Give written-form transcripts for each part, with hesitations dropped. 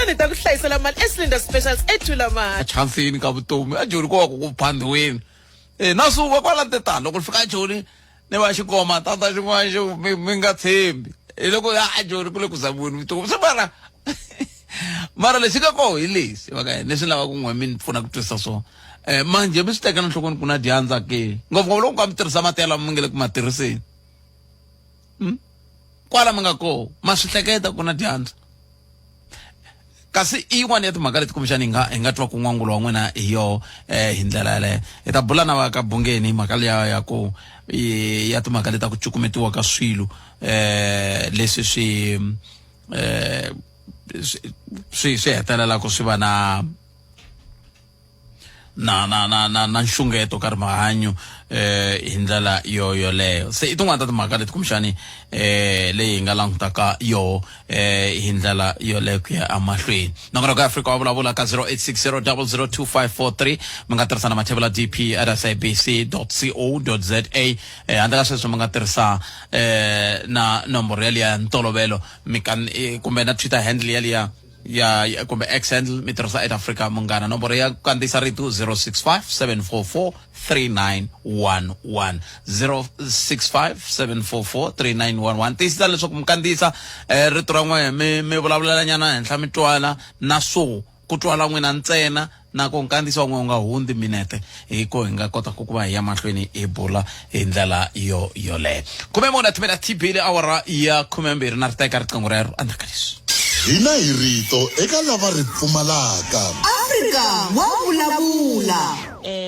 Ni ta ku hlayisela mali eCylinder Specials eThulamani. Chansini ka vutomi a Joni ko va ku ku phandhiweni. Eh na suka kwala tetana loko ni fika Joni ni va xikoma tata xin'wana xo mi mi nga tshembi. Hi loko a Joni ku le ku zamiweni vutomi. Se mara mara lexi nga koho hi lexi va ka hina leswi ni lavaka ku n'we mi ni pfuna ku twisisa swona. Eh manjhe mi swi tekela enhlokweni ku na dyandza ke ngopfungopfu loko ka mi tirhisa mati yalama mi nga le ku ma tirhiseni. Hmm? Kwala mi nga koho ma swi hleketa ku na dyandza. Kasi i yin'wana ya timhaka leti kumbexana hi nga hi nga twa ku n'wangulo wa n'wina hi yoho eh, hi ndlela yaleyo hi ta bula na va ka bungeni hi mhaka liya ya ku ya timhaka leti ta ku cukumetiwa ka swilo eh, leswi swi eh, swi swi hetelelaka swi va na na na na na na nxungeto ka rihanyo eh hi ndlela yo yoleyo se i tin'wana ta timhaka leti kumbexani eh leyi hi nga langutaka yoho eh hi ndlela yoleyo ku ya emahlweni nongonoko ya Afrika wa vulavula ka 0860002543 mi nga tirhisa na mathevula dp at sabc co za eh handle ka sweswo mi nga tirhisa eh na nomboro yaliya ya ntolovelo mi kan eh, kumbe na twitter handle yaliya ya ya- kumbe x handle mi tirhisa at Africa Munghana nomboro ya ku kandziyisa rito 065 744 3911 065 744 3911 tiyisisa leswaku mi kandziyisa eh, rito ra n'wehe mi mi vulavulela nyana henhla mi twala na swo ku twala n'wina ntsena na ku nkandziyiso wa n'we wu nga hundzi minete hi ko hi nga kota ku va hi ya mahlweni hi bula hi ndlela yo yoleyo khume mune timina tibile awara ya khumembirhi na ri teka riqingho rero endzhaku ka leswi Hina hi rito eka lava ri pfumalaka. Afrika wa vulavula.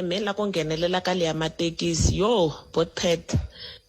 Me la ku nghenelela ka leya matekisi yo botpet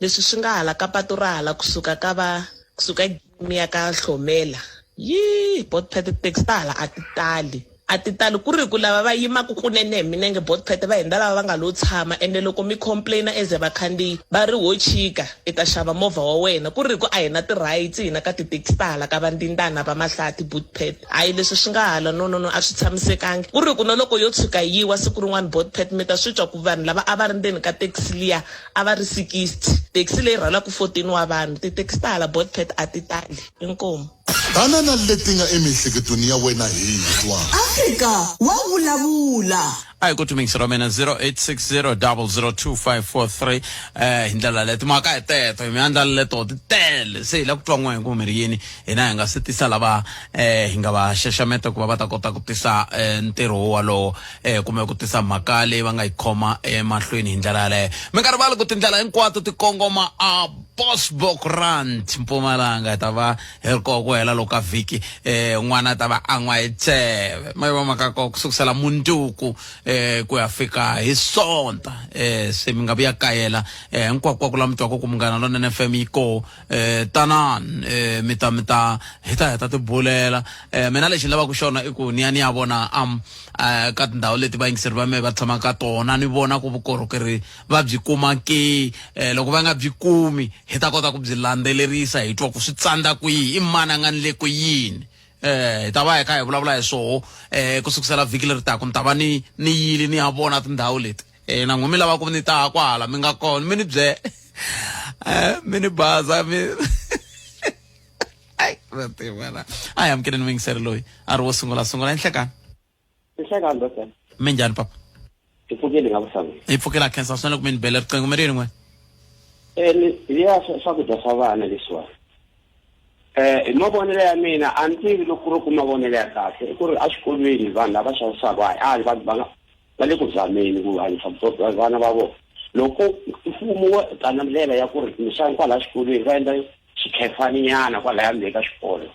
leswi swi nga hala ka patu ra hala kusuka ka va kusuka ya ka hlomela yii botpet titaxi ta hala a ti tali A ti tali ku ri ku lava va yimaka kunene hi minenge botpet va hundza lava va nga lo tshama ende loko mi complain as vakhandziyi va ri ho chika i ta xava movha wa wena ku ri ku a hi na ti rights hina ka ti taxi ta hala ka va Ndindana va Mahlathi botpet hayi leswi swi nga hala no no no a swi tshamisekangi ku ri ku na loko yo tshuka yi wa siku rin'wana botpet mi ta swi twa ku vanhu lava a va ri ndzeni ka taxi liya a va ri 60 taxi leyi rhwalaka 14 wa vanhu ti taxi ta hala botpet a ti tali inkomu. Tana na leti nga emiehleketweni ya wena hi twa. Afrika wa vulavula. A hi ku tumingisi ra mina 0860002543 eh hi ndlela leyo timhaka hi teto hi miandlalo leto ti tele se hi la ku twa n'we hi ku mi ri yini hina hi nga se tisa lava eh hi nga va xaxameta ku va va ta kota ku tisa eh, ntirho wolowo eh kumbe ku tisa mhaka leyi va nga yi khoma emahlweni hi ndlela yaleyo mi nga rivali ku tindlela hinkwato ti kongoma a Bosbokrand Mpumalanga hi ta va hi ri koho ku hela loko ka vhiki eh n'wana ta va a n'wa hi tseve ma yiva mhaka koho ku sukusela mundzuku eh ku ya fika hi sonta eh se mi nga vuya kayela eh hinkwako la mi twaka ku munghana lonene FM yi koho eh tanani eh mi ta mi ta hi ta hi ta tibulela eh mina lexi ni lavaka xona i ku ni ya ni ya vona am eh, ka tindhawu leti vayingiseri va mehe va tshamaka ka tona ni vona ku vukorhokeri va byi kuma ke eh, loko va nga byi kumi hi ta kota ku byi landzelerisa hi twa ku swi tsandza kwihi i mani a nga ni le ku yini eh hi ta va hi kha hi vulavula hi swoho eh ku sukusela vhiki leri taka ni ta va ni ni yile ni ya vona tindhawu leti eh na n'wi mi lava ku ni ta kwahala mi nga kona mi ni byela eh mi ni baza mi ai va tiva la a hi amukeleni muyingiseri loyi a ri wo sungula sungula enhlekani Nhlekani doctor. Minjhani papa? Hi pfukile nga vusambi. Hi pfukile a khensa swinene ku mi ni bele riqingho mi ri yini n'wina? Eh ni ya swakudya swa vana leswiwani. Eh hi mavonelo ya mina a ni tivi loko ku ri ku mavonelo ya kahle i ku ri exikolweni vanhu lava xavisaka hayi a va va va le ku zameni ku hanyisa vutomi bya vana va vona loko mfumo wo ta na ndlela ya ku ri kumbexana kwalaya xikolweni va endla xikhefaninyana kwalaya ndzeni ka xikolo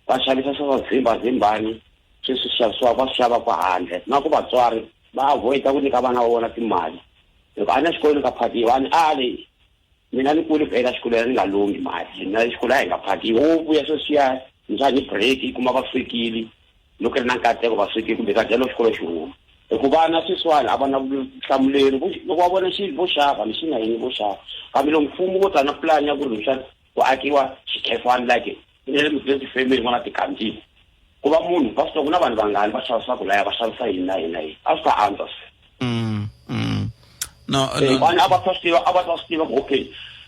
va xavisa swa vazimbazimbani sweswi xavisiwaka va swi xavaka handle na ku vatswari va avoid ku nyika vana va vona timali loko a ni ya xikolweni ka phakiwa a ni ali mina ni kule vhela xikolweni ni nga lombi mali mina xikolo a hi nga phakiwi wo vuya sweswiya njhani break yi kuma va swekile loko ri na nkateko va swekile kumbe ka dyelo xikolo xi huma hikuva vana sweswiwani a va na vutihlamuleri loko va vona xilo vo xava ni xi nga yini vo xava kambe loko mfumo wo ta na pulani ya ku ri leswaku ku akiwa xikhefani like le tifemeni ku na tikantini ku va munhu va swi ku na vanhu vangani va xavisaka laya va xavisa yini na yini na yini a swi ta antswa se mm, mm. no, eh, no. a va ta swi tiva a va ta swi tiva ku okay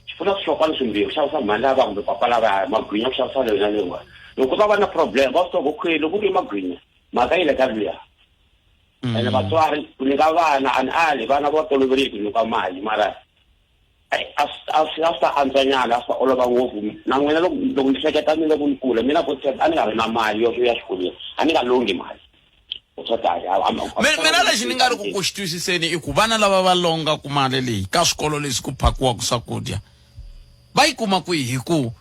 xi pfuna swihlokwana swimbirhi ku xavisa mhani lava kumbe papa lava magwinya ku xavisa leyi na leyiwani. Loko ku ta va na problem va swi tiva ku okay loko ku ri magwinya mhaka yi le ka luya. Ene vatswari ku nyika vana a ni ali vana va toloverile ku nyika mali mara a swi a swi ta antswa nyana a swi ta olova ngopfu na n'wina loko loko ni hleketa mina loko ni kula mina vo a ni nga ri na mali yo ya xikolweni a ni nga longi mali mina lexi ni nga ri ku ku xi twisiseni i ku vana lava va longaku mali leyi ka swikolo leswi ku phakiwaka swakudya va yi kuma kwihi hi ku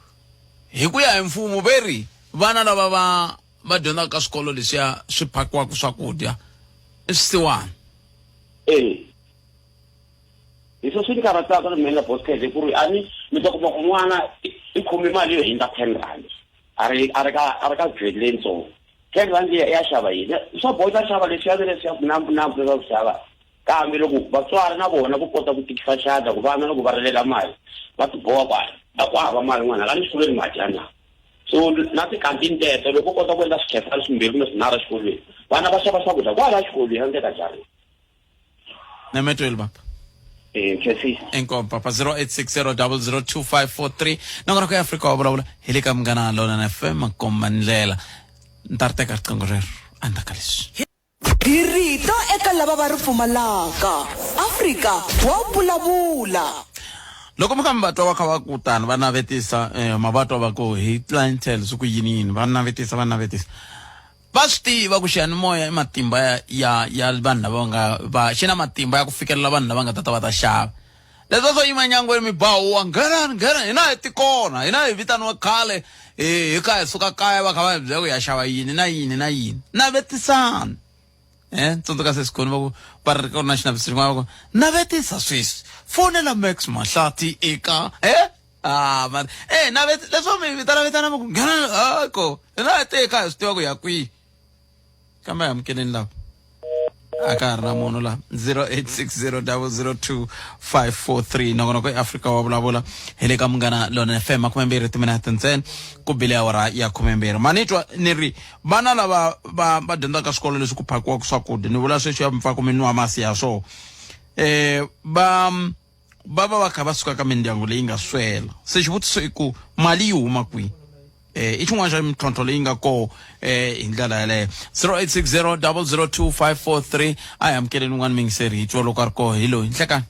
hi ku ya hi mfumo ve ri vana lava va va dyondzaka ka swikolo leswiya swi phakiwaka swakudya i swisiwana e hi swo swi ni karhataka ni mina bosket hi ku ri a ni mi ta kuma ku n'wana i khome mali yo hindza 10 rand a ri a ri ka a ri ka grade leyintsongo 10 rand liya ya xava yini swa boha ta xava leswiya na leswiya nambu nambu leswaku xava kambe loko vatswari na vona ku kota ku tikisa xandla ku vana loko va rilela mali va ti boha ku a ku hava mali n'wana la ni xikolweni ma dya na so na tikantini teto loko u kota ku endla swikhefani swimbirhi kumbe swinharhu exikolweni vana va xava swakudya kwala xikolweni handle ka jareni. Nemetweli baba. Eh, Khesi. Inkomu papa 0860002543 nongoroko ya Afrika wa vulavula hi le ka Munghana Lonene FM makomba ndlela ni ta ri teka riqingho rero endzhaku ka leswi. Hi rito eka lava va ri pfumalaka. Afrika wa vulavula. Loko mi kha mi va twa va kha va ku tani va navetisa eh, ma va twa va ku hi clientele swi ku yini yini va navetisa va navetisa va swi tiva ku xiyanimoya i matimba ya ya ya vanhu lava nga va xi na matimba ya ku fikelela vanhu lava nga ta ta va ta xava leswi swo yima nyangweni mi ba huwa nghenani nghenani hina hi tikona hina hi vitaniwa khale hi hi kha hi suka kaya va kha va hi byela ku ya xava yini na yini na yini navetisani eh tsundzuka sesikhoni va ku va ri ku ri na xinavetiso xin'wana va ku navetisa sweswi fonela Max Mahlathi eka eh ah man eh navet leswo mi vitana vitana va ku nghena ah ko hina hi teka hi swi tiva ku ya kwihi kambe amukeleni lava a ka ha ri na munhu la 0860002543 nongonoko eAfrika wa vulavula hi le ka Munghana Lonene FM 20 timinete ntsena ku bile awara ya 12 manitwa ni ri vana lava va va dyondzaka swikolo leswi ku phakiwaka swakudya ni vula sweswi ya mipfako mi nwa masi ya swona eh va va va va kha va suka ka mindyangu leyi nga swela se xivutiso i ku mali yi huma kwihi eh i xin'wana xa mintlhontlho leyi nga koho eh hi ndlela yaleyo 0860 002543 a hi amukeleni un'wana mingiseri hi twa loko a ri koho hi loyi nhlekani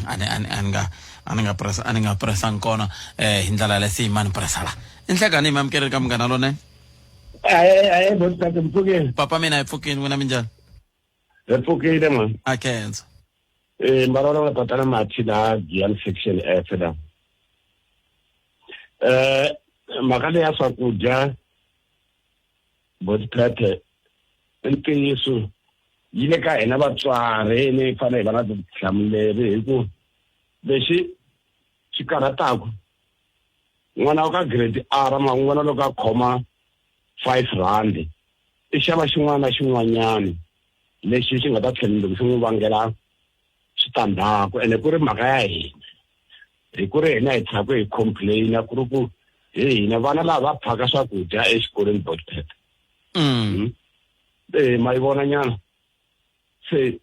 a ni a ni a ni nga a ni nga pressa a ni nga pressangi kona eh hi ndlela yaleyo se yimani pressa la i nhlekani hi mi amukeleni ka Munghana Lonene. Ahe ahe botata mpfukeni. Papa mina hi pfukini n'wina minjhani? Hi pfukile man. A khensa. Eh mbarola va tatana Mathi la Giyani section F la. Eh mhaka leya swakudya botiphethe i ntiyiso yi le ka hina vatswari ni fanele hi va na vutihlamuleri hi ku lexi xi karhataka n'wana wa ka grade R ma n'wi vona loko a khoma 5 rand i xava xin'wana na xin'wanyana lexi xi nga ta tlhela loko xi n'wi vangela switandzhaku ene ku ri mhaka ya hina hi ku ri hina hi tshaku hi complaina ku ri ku hi hina vana lava va phaka swakudya exikolweni botpet e ma yi vona nyana se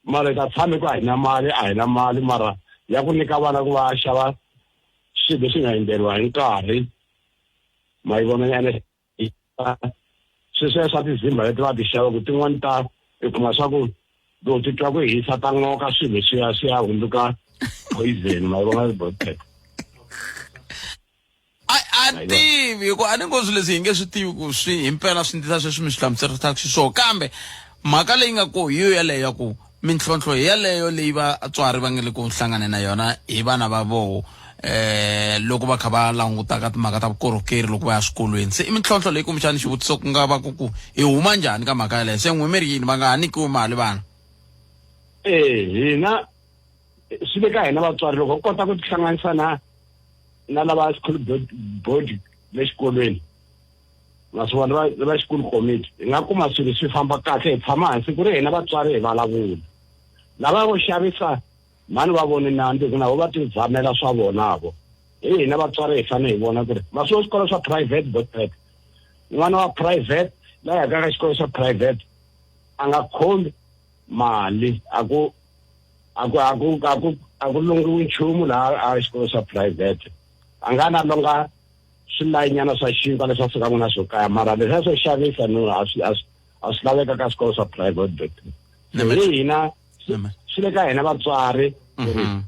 mara hi ta tshame ku a hi na mali a hi na mali mara ya ku nyika vana ku va xava swilo leswi nga endleriwa hi nkarhi ma yi vona nyana sweswiya swa tizimba leti va ti xavaku tin'wani ta i kuma swa ku loko ti twa ku hisa ta n'oka swilo leswiya swi ya hundzuka poison ma yi vona botpet. A a tivi hi ku a ni ngo swilo leswi hi nge swi tivi ku swi himpela swi ndlisa sweswi mi swi hlamuserisaka xiswona kambe mhaka leyi nga koho hi yo yaleyo ya ku mintlhontlho hi yaleyo leyi vatswari va nga le ku hlangane na yona hi vana va voho eh loko va kha va languta ka timhaka ta vukorhokeri loko va ya swikolweni se i mintlhontlho leyi kumbexani xivutiso ku nga va ku ku hi huma njhani ka mhaka yaleyo se n'wi mi ri yini va nga ha nyikiwi mali vana. E hina swi le ka hina vatswari loko kota ku tihlanganisa na na lava school board le xikolweni naswona va va school committee hi nga kuma swilo swi famba kahle hi tshama hansi ku ri hina vatswari hi vulavula lava vo xavisa mhani va voni nandzu hi ku na vo va ti zamela swa vona vo hi hina vatswari hi fanele hi vona ku ri maswo swikolo swa private botpet n'wana wa private la yaka ka xikolo xa private a nga khomi mali a ku a ku a ku a ku a ku lungiwi nchumu laha a xikolo xa private a nga na longa swilayinyana swa xinkwa leswi va sukaka na swo kaya mara leswiya swo xavisa no a swi a swi a swi laveka ka swikolo swa private but hi hina swi le ka hina vatswari mhm.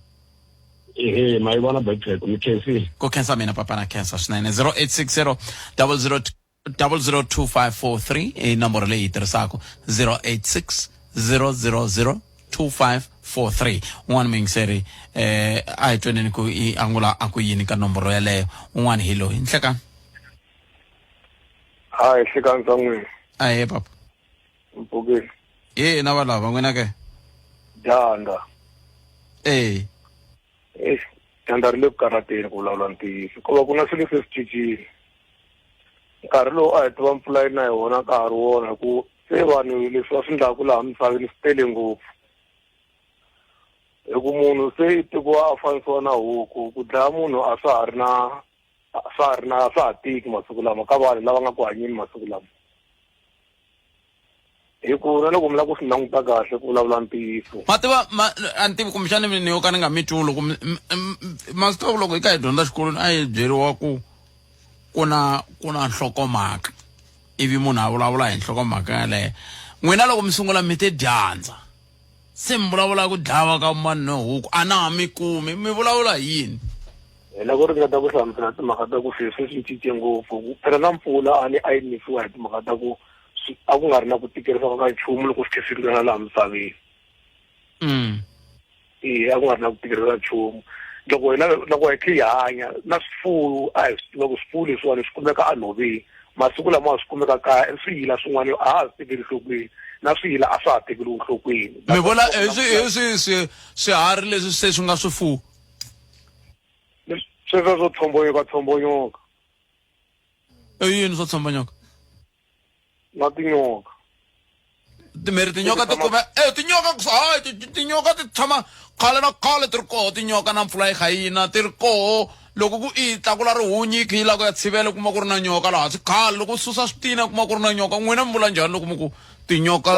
ehe ma yi vona betwek mi khensile ku khensa mina papa na khensa swinene 0860 00 002543 i nomboro leyi yi tirhisaka 086 000 2543 un'wana muyingiseri eh a hi tweneni ku i angula a ku yini ka nomboro yeleyo un'wana hi loyi nhlekani hayi hlekani swa n'wina ahe papa mpfukile ye na valava n'wina ke dyandza ee eish dyandza ri le ku karhateni ku vulavula ntiyiso ko va ku na swilo leswi swi cincile nkarhi lowu a hi tiva mpfula yi na hi wona ka ha ri wona hi ku se vanhu leswi va swi ndlaku laha misaveni swi tele ngopfu hi ku munhu se i tekiwa a fanisiwa na huku ku dlaya munhu a swa ha ri na a swa ha ri na a swa ha tiki masiku lama ka vanhu lava nga ku hanyeni masiku lama hi ku na loko mi lava ku swi languta kahle ku vulavula ntiyiso ma tiva ma a ni tivi kumbexani ni yo ka ni nga mi twi loko ma swi tiva ku loko hi kha hi dyondza xikolweni a hi byeriwa ku ku na ku na nhlokomhaka ivi munhu a vulavula hi nhlokomhaka yaleyo n'wina loko mi sungula mi te dyandza se mi vulavula ku dlawa ka mani no huku a na ha mi kumi mi vulavula hi yini hi lava ku ringeta ku hlamusela timhaka ta ku swilo se swi cince ngopfu phela na mpfula a ni a yi nisiwa hi timhaka ta ku a ku nga ri na ku tikerisiwa ka nchumu loko swi khe swi ringana laha misaveni mm. e a ku nga ri na ku tikerisa nchumu loko hina loko hi khe hi hanya na swifuwo a hi swi tiva ku swifuwo leswiwani swi kumeka enhoveni masiku lama swi kumeka kaya i swiyila swin'wana a ha swi tekeli nhlokweni na swiyila a swa ha tekeliwi nhlokweni mi vula hi swi hi swi swi swiharhi leswi se swi nga swifuwo sweswo swo tshombonyoka tshombonyoka i yini swo tshombonyoka na tinyoka timeri tinyoka ti kume e tinyoka hayi tinyoka ti tshama khale na khale ti ri koho tinyoka na mpfula yi kha yi na ti ri koho loko ku i tlakula rihunyi yi kha yi lava ku ya tshivela kuma ku ri na nyoka laha swi khale loko u susa switina kuma ku ri na nyoka n'wina mi vula njhani loko mi ku tinyoka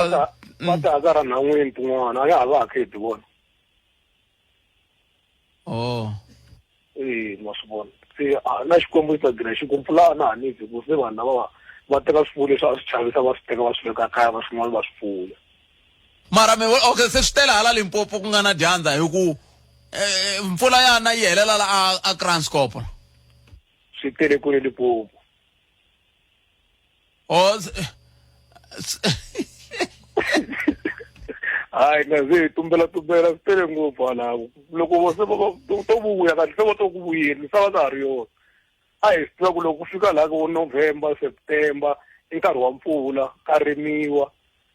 va ta ka ra nhan'wini tin'wana a ya ha va ha khe hi ti vona oh e ma swi vona se na xikwembu xi ta gina xi ku mpfula na hanisi ku se vanhu lava va teka swifuwo leswi a swi chavisa va swi teka va swi veka kaya va swin'wana va swi fuya mara mi okay se swi tele hala limpopo ku nga na dyandza hi ku eh, mpfula yana yi helela la a, a kranskop swi tele kule limpopo oh hayi na ze hi tumbela tumbela swi tele ngopfu halako loko vo se to vuya kahle se va to ku vuyeni misava ka ha ri yona a hi swi tiva ku loko ku fika laha ko november september i nkarhi wa mpfula ka rimiwa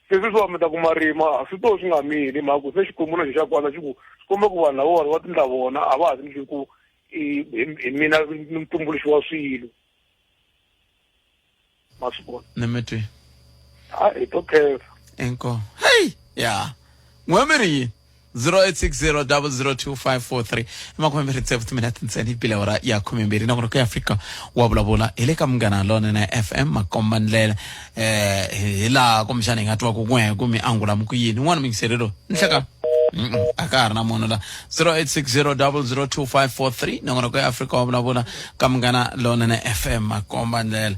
se sweswiwa mi ta kuma rima a swi to swi nga mili mhaka ku se xikwembu na xo xa kwana xi ku swi komba ku vanhu lava va tindla vona a va ha swi ku hi mina ni mutumbuluxi wa swilo ma swi vona ni mi twi a hi to khensa inkomu hey ya n'we mi ri yini 0860002543 i makumembirhi tsevu timinete ntsena yi bile awara ya khumimbirhi nongonoko ya afrika wa vulavula hi le ka munghana lonene fm makomba ndlela eh hi laha kumbexana hi nga twa ku n'we ku mi angula mi ku yini un'wana muyingiseri loyi nhleka a ka ha ri na munhu la 0860002543 nongonoko ya afrika wa vulavula ka munghana lonene fm makomba ndlela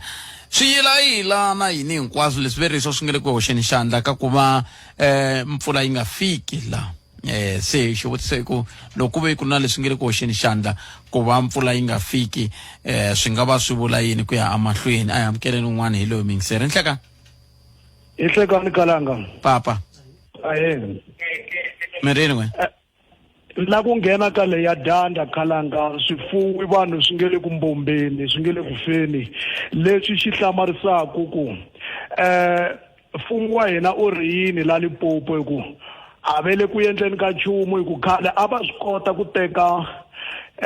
swiyilayila na yini hinkwaswo leswi veriso swi nga le ku hoxeni xandla ka ku va um mpfula yi nga fiki la eh se xivutiso i ku loko ku ve ku na leswi nge le ku hoxeni xandla ku va mpfula yi nga fiki eh swi nga va swi vula yini ku ya emahlweni a hi amukeleni un'wana hi loyi mingiseri nhleka hi hlekani kalanga papa ahe mirini n'we eh, la ku nghena ka leya dyandza khalanga swifuwi vanhu swi nge le ku mbombeni swi nge le ku feni leswi xi hlamarisaka ku eh mfumo wa hina u ri yini la Limpopo hi ku a ve le ku endleni ka nchumu hi ku khale a va swi kota ku teka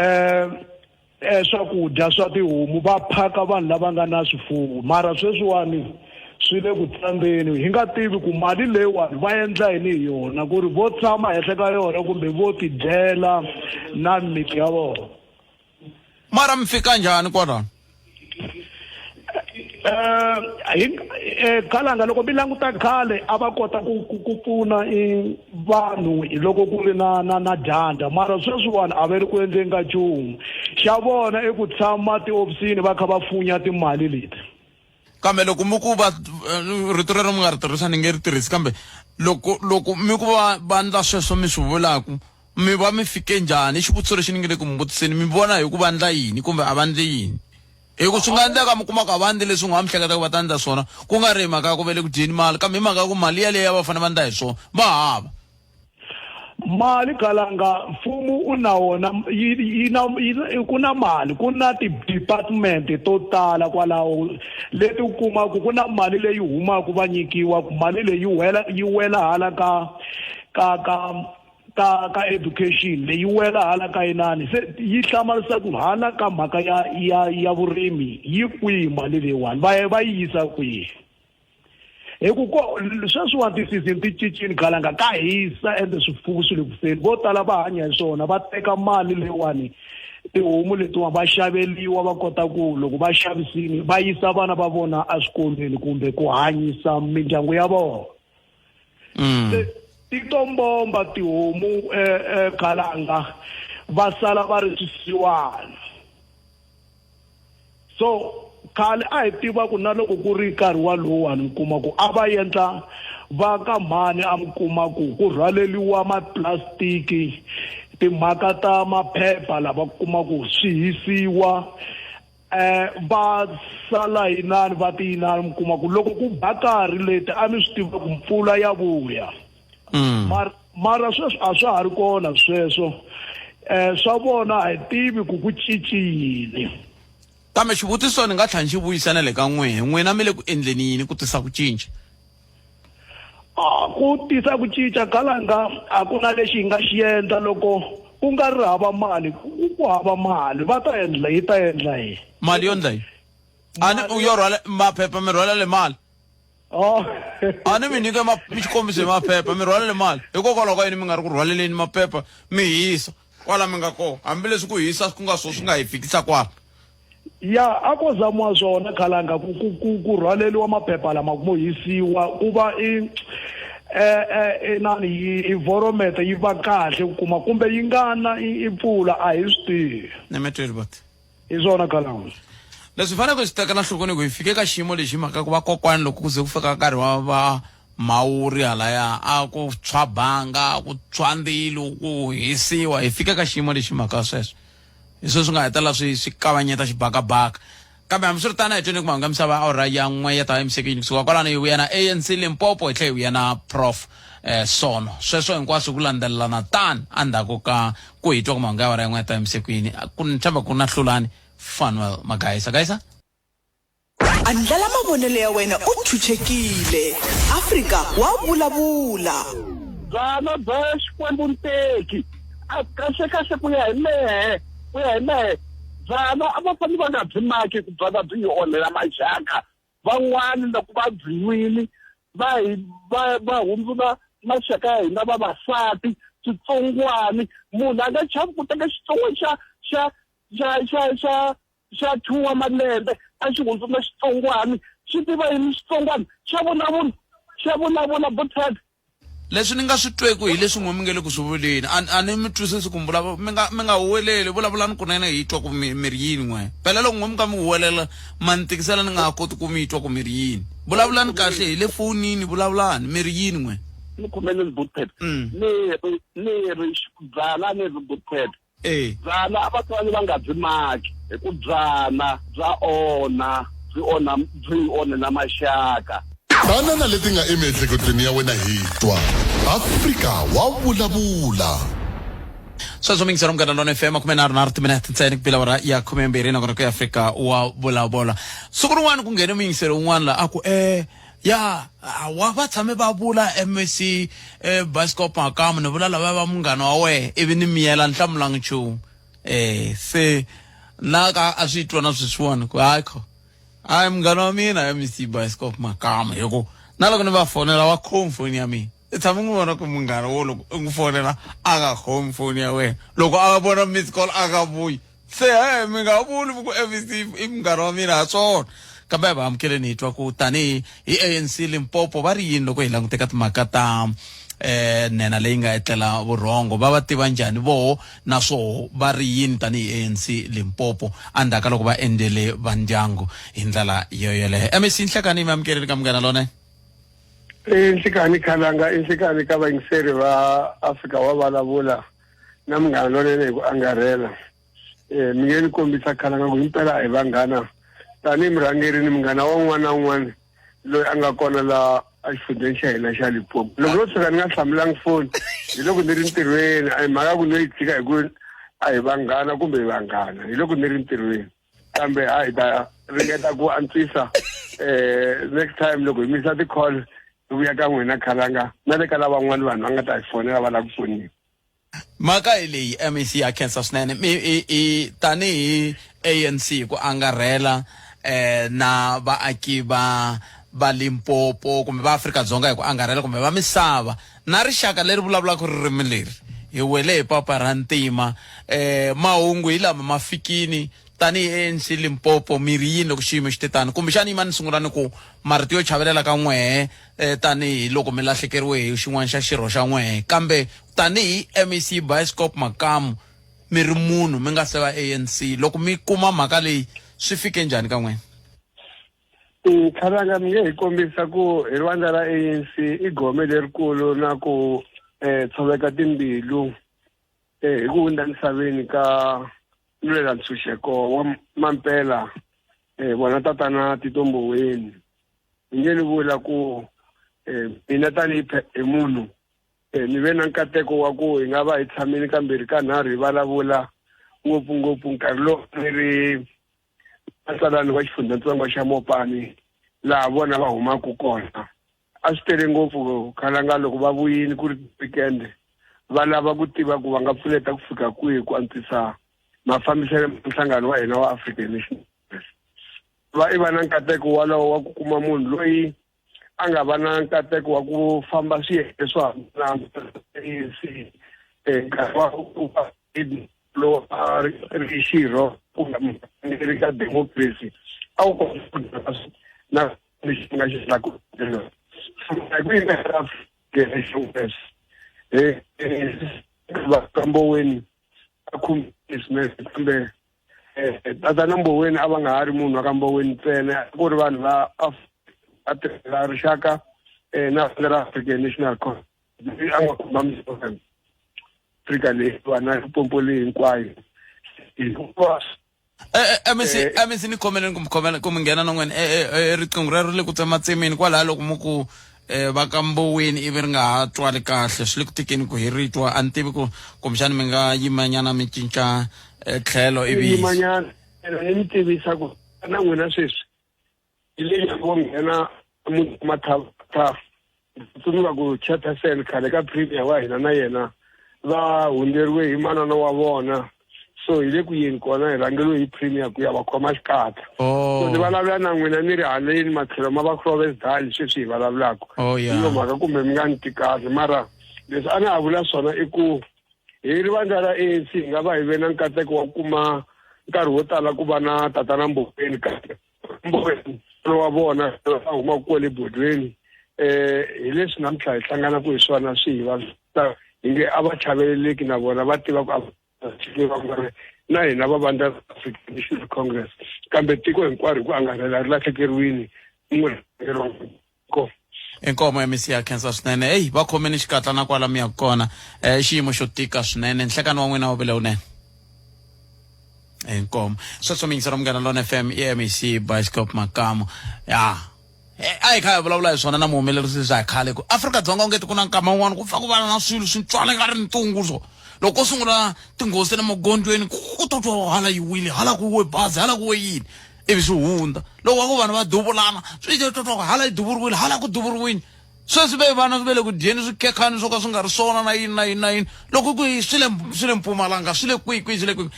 um swakudya swa tihomu va phaka vanhu lava nga na swifuwo mara sweswiwani swi le ku tsandzeni hi nga tivi ku mali leyiwani va endla yini hi yona ku ri vo tshama henhla ka yona kumbe vo tidyela na miti ya vona mara mi fika njhani kwalano Hi khalanga loko mi languta khale a va kota ku ku ku pfuna i vanhu hi loko ku ri na na na dyandza mara sweswiwani a va ri ku endleni ka nchumu xa vona i ku tshama tihofisini va kha va funya timali leti. Kambe loko mi ku va rito rero mi nga ri tirhisa ni nge ri tirhisi kambe loko loko mi ku va va ndla sweswo mi swi vulaku mi va mi fike njhani i xivutiso lexi ni nge le ku mi vutiseni mi vona hi ku va ndla yini kumbe a va ndli yini hi ku swi nga endleka mi kuma ku a va ndli leswi nga mi hleketaka va ta ndla swona ku nga ri hi mhaka ya ku ve le ku dyeni mali kambe hi mhaka ya ku mali yaleyo va fanele va ndla hi swona va hava. Mali kalanga mfumo u na wona yi yi na yi ku na mali ku na ti-department to tala kwalaho leti u kumaka ku na mali leyi humaka va nyikiwa ku mali leyi wela yi wela hala ka ka ka ka ka education leyi wela hala ka inani se yi hlamarisa ku hala ka mhaka ya ya ya vurimi yi kwihi mali leyiwani va va yi yisa kwihi hi ku ko sweswiwani ti-season ti cincile khalanga ka hisa ende swifuwo swi le ku feni vo tala va hanya hi swona va teka mali leyiwani tihomu letiwani va xaveliwa va kota ku loko va xavisini va yisa vana va vona eswikolweni kumbe ku hanyisa mindyangu ya vona. Ti to mbomba tihomu khalanga va sala va ri swisiwana. So khale a hi tiva ku na loko ku ri nkarhi walowani mi kuma ku a va endla va ka mhani a mi kuma ku ku rhwaleliwa maplastiki timhaka ta maphepha lava kuma ku swi hisiwa va sala yinani va ti yinani mi kuma ku loko ku ba karhi leti a mi swi tiva ku mpfula ya vuya. Mara mara sweswi a swa ha ri kona sweswo swa vona a hi tivi ku ku cincile. Kambe xivutiso ni nga tlhela ni xi vuyisa na le ka n'wehe n'wina mi le ku endleni yini ku tisa ku cinca? A ku tisa ku cinca kalanga a ku na lexi hi nga xi endla loko ku nga ri hava mali ku hava mali va ta endla yi ta endla yini? Mali yo ndla yini? A ni yo rhwala maphepha mi rhwala le mali. Oh. A ni mi nyike mi xikombiso hi maphepha mi rhwalele mali hikokwalaho ka yini mi nga ri ku rhwaleleni maphepha mi hisa kwala mi nga kona hambileswi ku hisa ku nga swo swi nga hi fikisa kwala. Ya a ko zamiwa swona khalanga ku ku ku ku rhwaleliwa maphepha lama ku mo hisiwa ku va i inani environment yi va kahle ku kuma kumbe yi nga na i mpfula a hi swi tivi. Ni mi twile buti. Hi swona khalanga. Leswi hi faneleke hi swi tekela nhlokweni ku hi fike ka xiyimo lexi hi mhaka ku vakokwani loko ku ze ku fika nkarhi wa va mhawuri halaya a ku tshwa banga ku tshwa ndzilo ku hisiwa hi fike ka xiyimo lexi hi mhaka sweswo. Hi sweswo swi nga hetelela swi swi kavanyeta xibakabaka. Kambe hambiswiritano a hi tweni ku mahungu ya misava awara ya n'we ya ta emisekeni kusuka kwalano hi vuya na ANC Limpopo hi tlhela hi vuya na Prof Sono. Sweswo hinkwaswo ku landzelelana tani endzhaku ka ku hi twa ku mahungu ya awara ya n'we ya ta emisekweni. Ku ni tshemba ku na Hlulani Fanuel Magaisa. Gaisa? Andlala mavonelo ya wena u chuchekile. Afrika wa vulavula. Byalwa bya Xikwembu Nteki a kahlekahle ku ya hi mehe ku ya hi mehe byalwa a va fanele va nga byi maki ku byalwa byi hi onhela maxaka van'wani loko va byi nwile va hi va va hundzula maxaka ya hina vavasati switsongwani munhu a nga chavi ku teka xitsongwana xa xa xa xa xa xa 2 wa malembe a xi hundzula xitsongwani xi tiva yini xitsongwani xa vulavula xa vulavula butfat. Leswi ni nga swi tweku hi leswi n'we mi nge le ku swi vuleni. A a ni mi twisisi ku mi mi nga mi nga huweleli, vulavulani kunene hi twa ku mi mi ri yini n'we. Phela loko n'we mi ka mi huwelela ma ni tikisela ni nga ha koti ku mi twa ku mi ri yini. Vulavulani kahle hi le fonini vulavulani, mi ri yini n'we? Ni khomeleni Butfat. Ni ri ni ri byala ni ri Butfat. Eh. Byala a vatswari va nga byi maki hi ku byana bya onha byi onha byi onhela maxaka. Tana na leti nga emiehleketweni ya wena hi twa. Afrika wa vulavula. Sweswo mingiselo Munghana Lonene FM 33 timinete ntsena ku bile awara ya 12 nakona ku Afrika wa vulavula. Siku rin'wana ku nghene muyingiseri un'wana la a ku eh ya wa va tshame va vula mec eh, bioscope makamu ni vula lava va munghana wa wehe ivi ni miyela ni hlamulanga nchumu eh se na ka a swi twa na sweswiwani ku hayi kho hayi munghana wa mina mec bioscope makamu hi ku na loko ni va fonela wa khomi foni ya mina i tshame n'wi vona ku munghana wo loko u n'wi fonela a nga khomi foni ya wena loko a vona miss call a nga vuyi se he mi nga vuli ku mec i munghana wa mina ha swona. Kambe a hi va amukeleni hi twa ku tanihi hi ANC Limpopo va ri yini loko hi langute ka timhaka ta eh nena leyi nga etlela vurhongo va va tiva njhani voho naswoho va ri yini tanihi ANC Limpopo endzhaku ka loko va endzele va ndyangu hi ndlela yoyoleyo MEC Nhlekani mi amukeleni ka Munghana Lonene. I nhlikani khalanga i nhlikani ka vayingiseri va Afrika wa vulavula na Munghana Lonene hi ku angarhela. Eh mi nge ni kombisa khalanga ku himpela a hi vanghana tanihi murhangeri ni munghana wa un'wana na un'wana loyi a nga kona laha exifundzheni xa hina xa Limpopo. Loko no tshuka ni nga hlamulangi foni hi loko ni ri ntirhweni a hi mhaka ku no yi tshika hi ku a hi vanghana kumbe hi vanghana hi loko ni ri ntirhweni. Kambe a hi ta ringeta ku antswisa eh next time loko hi misa ti-call hi vuya ka n'wina khalanga na le ka lavan'wana vanhu va nga ta hi fonela va lava ku pfuniwa. Mhaka hi leyi MEC ya khensa swinene mi i i tanihi ANC ku angarhela eh na vaaki va va Limpopo kumbe va Afrika-Dzonga hi ku angarhela kumbe va misava na rixaka leri vulavulaka ririmi leri hi wele hi papa ra ntima eh mahungu hi lama ma fikini tanihi ANC Limpopo mi ri yini loko xiyimo xi te tano kumbexana yima ni sungula ni ku marito yo chavelela ka n'wehe eh, tanihi loko mi lahlekeriwe hi xin'wana xa xirho xa n'wehe kambe tanihi MEC Bioscope Makamu mi ri munhu mi nga se va ANC loko mi kuma mhaka leyi swi fike njhani ka n'wina? Khalanga mi nge hi kombisa ku hi vandla ra ANC i gome lerikulu na ku um tshoveka timbilu hi ku hundza emisaveni ka lwela ntshunxeko wa mampela um vona tatana Tito Mboweni. Ni nge ni vula ku um mina tanihi hi munhu um ni ve na nkateko wa ku hi nga va hi tshamile kambirhi ka nharhu hi vulavula ngopfungopfu nkarhi lowu ni ri matsalani wa xifundzhantsongo xa Mopani laha vona va humaka kona. A swi tele ngopfu khalanga loko va vuyile ku ri weekend va lava ku tiva ku va nga pfuneta ku fika kwihi ku antswisa mafambiselo ya nhlangano wa hina wa African National Congress. Va i va na nkateko walowo wa ku kuma munhu loyi a nga va na nkateko wa ku famba swiyenge swo hambana ANC nkarhi wa lowu a ri xirho kumbe murhangeri ka democracy a wu kota na lexi nga xi endlaka hi ku yimela va ka Mboweni a khumbile swinene kambe tatana Mboweni a va nga ha ri munhu wa ka Mboweni ntsena a ku ri vanhu va a tirhela rixaka na ra African National Congress a nga khumba misava Afrika leyi va na Limpopo leyi hinkwayo hikuva MEC MEC ni khomeleni ku mi khomela ku mi nghena non'weni riqingho rero ri le ku tsematsemeni kwalaya loko mu ku eh va ka Mboweni ivi ri nga ha twali kahle swi le ku tikeni ku hi ri twa a ni tivi ku kumbexani mi nga yimanyana mi cinca tlhelo ivi yimanyana ni mi tivisa ku na n'wina sweswi hi le wo nghena muti mathavatha tsundzuka ku chairperson khale ka premier wa hina na yena va hundzeriwe hi manana wa vona so hi le ku yeni kona hi rhangeriwe hi premier ku ya va khoma xikatla oh. so ni vulavula na n'wina ni ri haleni matlhelo ma va Krovesdal sweswi hi vulavulaka oh, yeah. hi yo mhaka kumbe mi nga ni ti kahle mara leswi a na ha vula swona i ku hi ri vandla ra ANC hi nga va hi ve na nkateko wa ku kuma nkarhi wo tala ku va na tatana Mboweni kambe Mboweni wa vona va humaka kwale bodweni eh hi leswi namuntlha hi hlanganaka hi swona swi hi vavisa hi nge a va chaveleleki na vona va tiva ku a va na hina va vandla ra African National Congress kambe tiko hinkwaro hi ku angarhela ri lahlekeriwile ko inkomo ya misi ya khensa swinene eyi va khomeni xikatla na kwala mi yaka kona um xiyimo xo tika swinene nhlekani wa n'wina wu vile wunene inkomo sweswo mi yingisela Munghana Lona FM i MEC Bioscope Makamu ya a hi kha hi vulavula hi swona na muhumelerisi swa khale ku Afrika-Dzonga ungeti ku na nkama wun'wana ku pfa ku va na swilo swi tswala nga ri ntungu so loko ko sungula tinghozi ta le magondzweni ku to twa hala yi wile hala ku we bazi hala ku we yini ivi swi hundza loko va ku vanhu va duvulana swi twa twa hala yi duvuriwile hala ku duvuriwile sweswi ve vana ve le ku dyeni swikhekhani swo ka swi nga ri swona na yini na yini na yini loko ku swi le swi le Mpumalanga swi le kwihi kwihi swi le kwihi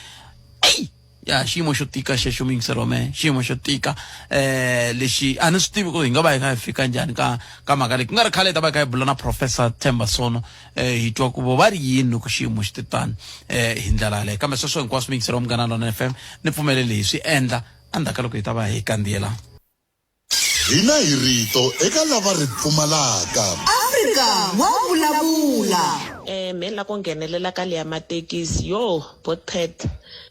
eyi ya xiyimo xo tika xexo muyingiseri wa mehe xiyimo xo tika eh lexi a ni swi tivi ku hi nga va hi kha hi fika njhani ka ka mhaka leyi ku nga ri khale hi ta va hi kha hi bula na professor Themba Sono eh hi twa ku vo va ri yini loko xiyimo xi te tani eh hi ndlela yaleyo kambe sweswo hinkwaswo muyingiseri wa Munghana Lona FM ni pfumeleli hi swi endla endzhaku ka loko hi ta va hi kandziyela. Hina hi rito eka lava ri pfumalaka. Afrika wa vulavula. Eh me la ku nghenelela ka leya matekisi yo botpet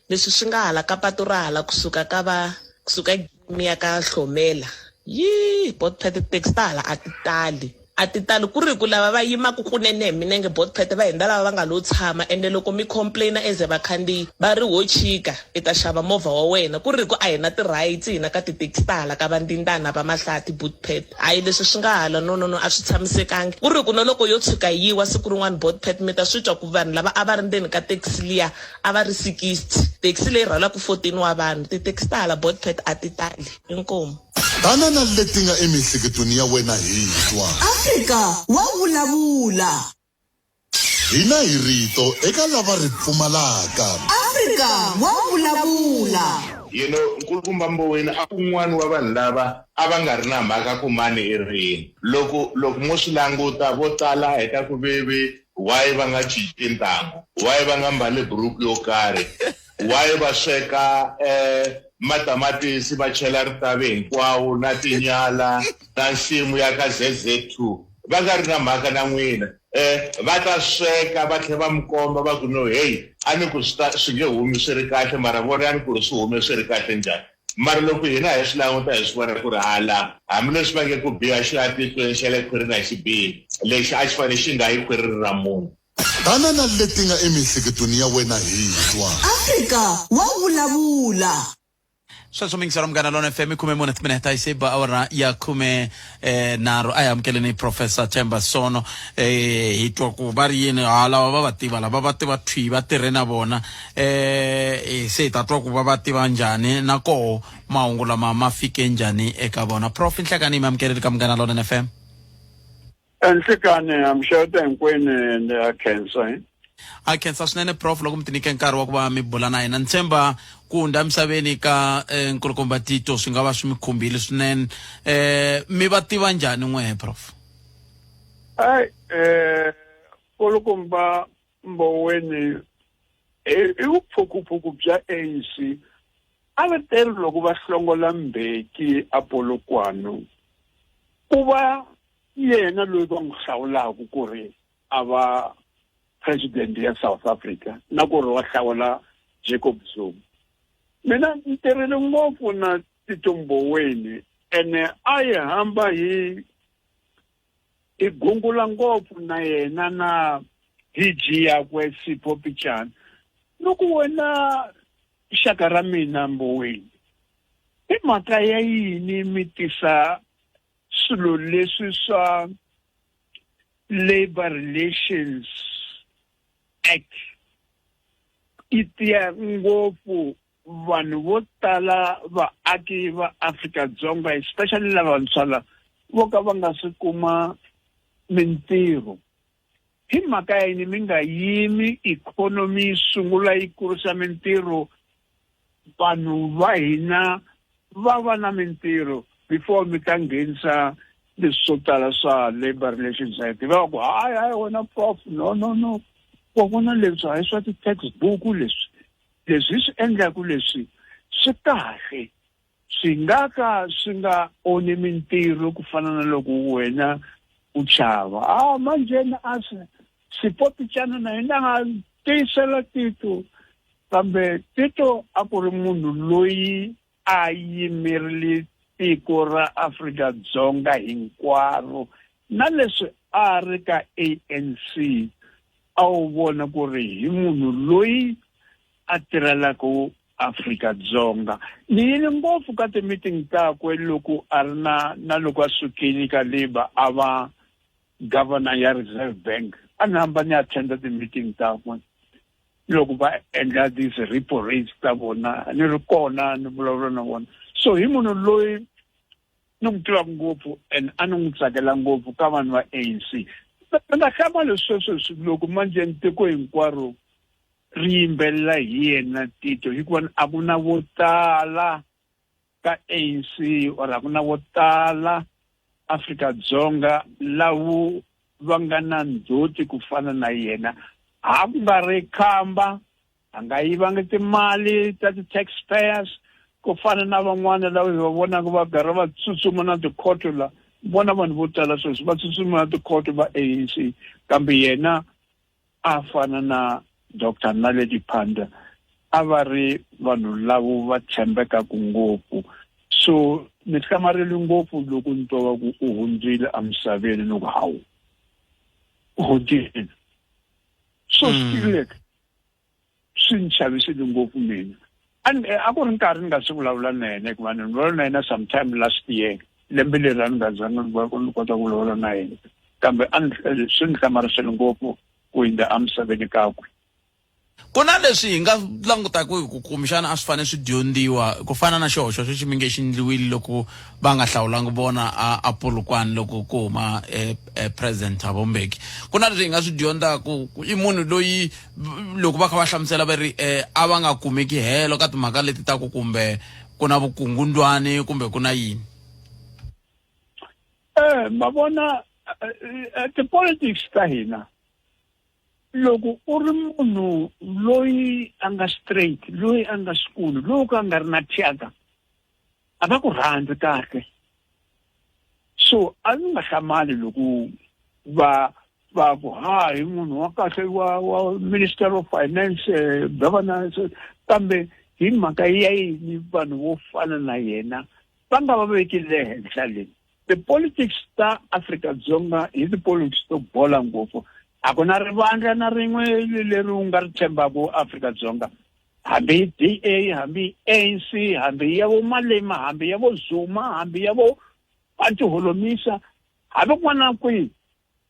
leswi swi nga hala ka patu ra hala kusuka ka va kusuka mi ya ka hlomela yi botpet titaxi ta hala a ti tali a ti tali ku ri ku lava va yimaka kunene hi minenge botpet va hundza lava va nga lo tshama ende loko mi complaina as vakhandziyi va ri ho chika i ta xava movha wa wena ku ri ku a hi na ti-rights hina ka ti-taxi ta hala ka vandindana va mahlati botpet hayi leswi swi nga hala no no no a swi tshamisekangi ku ri ku na loko yo tshuka yi wa siku rin'wana botpet mi ta swi twa ku vanhu lava a va ri ndzeni ka taxi liya a va ri 60 taxi leyi rhwalaka 14 wa vanhu ti-taxi ta hala botpet a ti tali inkomu Tana na leti nga emiehleketweni ya wena hi twa. Afrika wa vulavula. Hina hi rito eka lava ri pfumalaka. Afrika wa vulavula. You know, Nkulukumba Mboweni a un'wana wa vanhu lava a va nga ri na mhaka ku mani i rini. Loko loko mo swi languta vo tala hi ta ku veve why va nga cinci ntangu, why va nga mbali buruku yo karhi, why va sweka eh matamatisi va chela ritavi hinkwawo na tinyala na nsimu ya ka ZZ2 va nga ri na mhaka na n'wina eh va ta sweka va tlhela va mi komba va ku no hey a ni ku swi ta swi nge humi swi ri kahle mara vonani ku ri swi hume swi ri kahle njhani mara loko hina hi swi languta hi swi vona ku ri hala hambileswi va nge ku biha xi ya tihlweni xa le khwirini a xi bihi lexi a xi fanele xi nga yi khwirini ra munhu Tana na leti nga emiehleketweni ya wena hi twa. Afrika wa vulavula. Sweswo mingiselo Munghana Lona FM 14 timinete yi se ba awara ya khume eh, nharhu. A hi amukeleni Professor Themba Sono eh, hi twa ku va ri yini ha lava va va tiva lava va tiva thwi va tirhe na vona eh, se hi ta twa ku va va tiva njhani na koho mahungu lama ma fike njhani eka vona. Prof Nhlekani, mi amukeleni ka Munghana Lona FM. Enhlekani amxeweta hinkwenu ni a khensa eh? A khensa swinene Prof loko mi tinike nkarhi wa ku va mi bula na hina. Ni tshemba ku hundza emisaveni ka eh, nkulukumba Tito swi nga va swi mi khumbile swinene. Eh, mi va tiva njhani n'wehe Prof? Ai eh nkulukumba Mboweni i vuphukuphuku bya ANC a va teri loko va hlongola Mbeki a Polokwane ku va yena loyi va n'wi hlawulaka ku ri a va president ya South Africa na ku ri wa hlawula Jacob Zuma. Mina ni tirhile ngopfu na Tito Mboweni ene a hi hamba hi hi gungula ngopfu na yena na DG yakwe Sipho Pichana. Loko wena xaka ra mina Mboweni, i mhaka ya yini mi tisa swilo leswi swa Labor Relations Act yi tiya ngopfu vanhu vo tala vaaki va Afrika-Dzonga especially lavantshwa lava vo ka va nga swi kuma mintirho hi mhaka ya yini mi nga yimi ikhonomi yi sungula yi kurisa mintirho vanhu va hina va va na mintirho before mi ta nghenisa leswi swo tala swa Labor Relations Act. Va ku hayi hayi wena prof no no no wa vona leswi hayi swa ti-textbook leswi leswi hi swi endlaku leswi swi kahle swi nga ka swi nga onhi mintirho ku fana na loko wena u chava a manjheni a swi Sipopicana na yena a nga tiyisela Tito kambe Tito a ku ri munhu loyi a yimerile tiko ra Afrika-Dzonga hinkwaro na leswi a ri ka ANC a wu vona ku ri hi munhu loyi a tirhelaka Afrika-Dzonga. Ni yile ngopfu ka ti-meeting takwe loko a ri na na loko a sukile ka Labour a va governor ya Reserve Bank. A ni hamba ni attenda ti-meeting takwe loko va endla these repo rates ta vona ni ri kona ni vulavula na vona. So hi munhu loyi ni n'wi tivaka ngopfu and a ni n'wi tsakela ngopfu ka vanhu va ANC. Ni nga hlamala sweswo loko manjhe tiko hinkwaro ri yimbelela hi yena Tito hikuva a ku na vo tala ka ANC or a ku na vo tala Afrika-Dzonga lavo va nga na ndzhuti ku fana na yena. A ku nga ri khamba, a nga yivangi timali ta ti-taxpayers, Ku fana na van'wana lava hi va vonaka va karhi va tsutsuma na tikhoto la, vona vanhu vo tala sweswi va tsutsuma na tikhoto va ANC, kambe yena a fana na Doctor Naledi Pandor a va ri vanhu lavo va tshembekaka ngopfu. So ni hlamarile ngopfu loko ni twa va ku u hundzile emisaveni, ni ku hawu, u hundzile. So swi tiveka swi ni chavisile ngopfu mina. A ku ri nkarhi ni nga si vulavula na yena, hikuva ni vulavula na yena sometime last year, lembe leri a ni nga zanga ni kota ku vulavula na yena, kambe swi ni hlamarisile ngopfu ku hundza emisaveni kakwe. Ku na leswi hi nga langutaka hi ku kumbexana a swi fanele swi dyondziwa, ku fana na xihoxo xexi mi nge xi endliwile loko va nga hlawulangi vona a Polokwane loko ku huma President Thabo Mbeki. Ku na leswi hi nga swi dyondzaka ku i munhu loyi loko va kha va hlamusela va ri a va nga kumeki helo ka timhaka leti ta ku kumbe ku na vukungundwani kumbe ku na yini. Ma vona ti-politics ta hina, loko u ri munhu loyi a nga straight, loyi a nga xikulu, loyi ka a nga ri na thyaka, a va ku rhandzi kahle. So a ni nga hlamali loko va ku ha hi munhu wa kahle wa Minister of Finance, Governance, kambe hi mhaka ya yini vanhu vo fana na yena va nga va veki le henhla leyi? Ti-politics ta Afrika-Dzonga hi ti-politics to bola ngopfu. A ku na rivandla na rin'we leri u nga ri tshembaka Afrika-Dzonga, hambi DA, hambi ANC, hambi ya vo Malema, hambi ya vo Zuma, hambi ya vo Antiholomisa, hambi kun'wana na kwihi.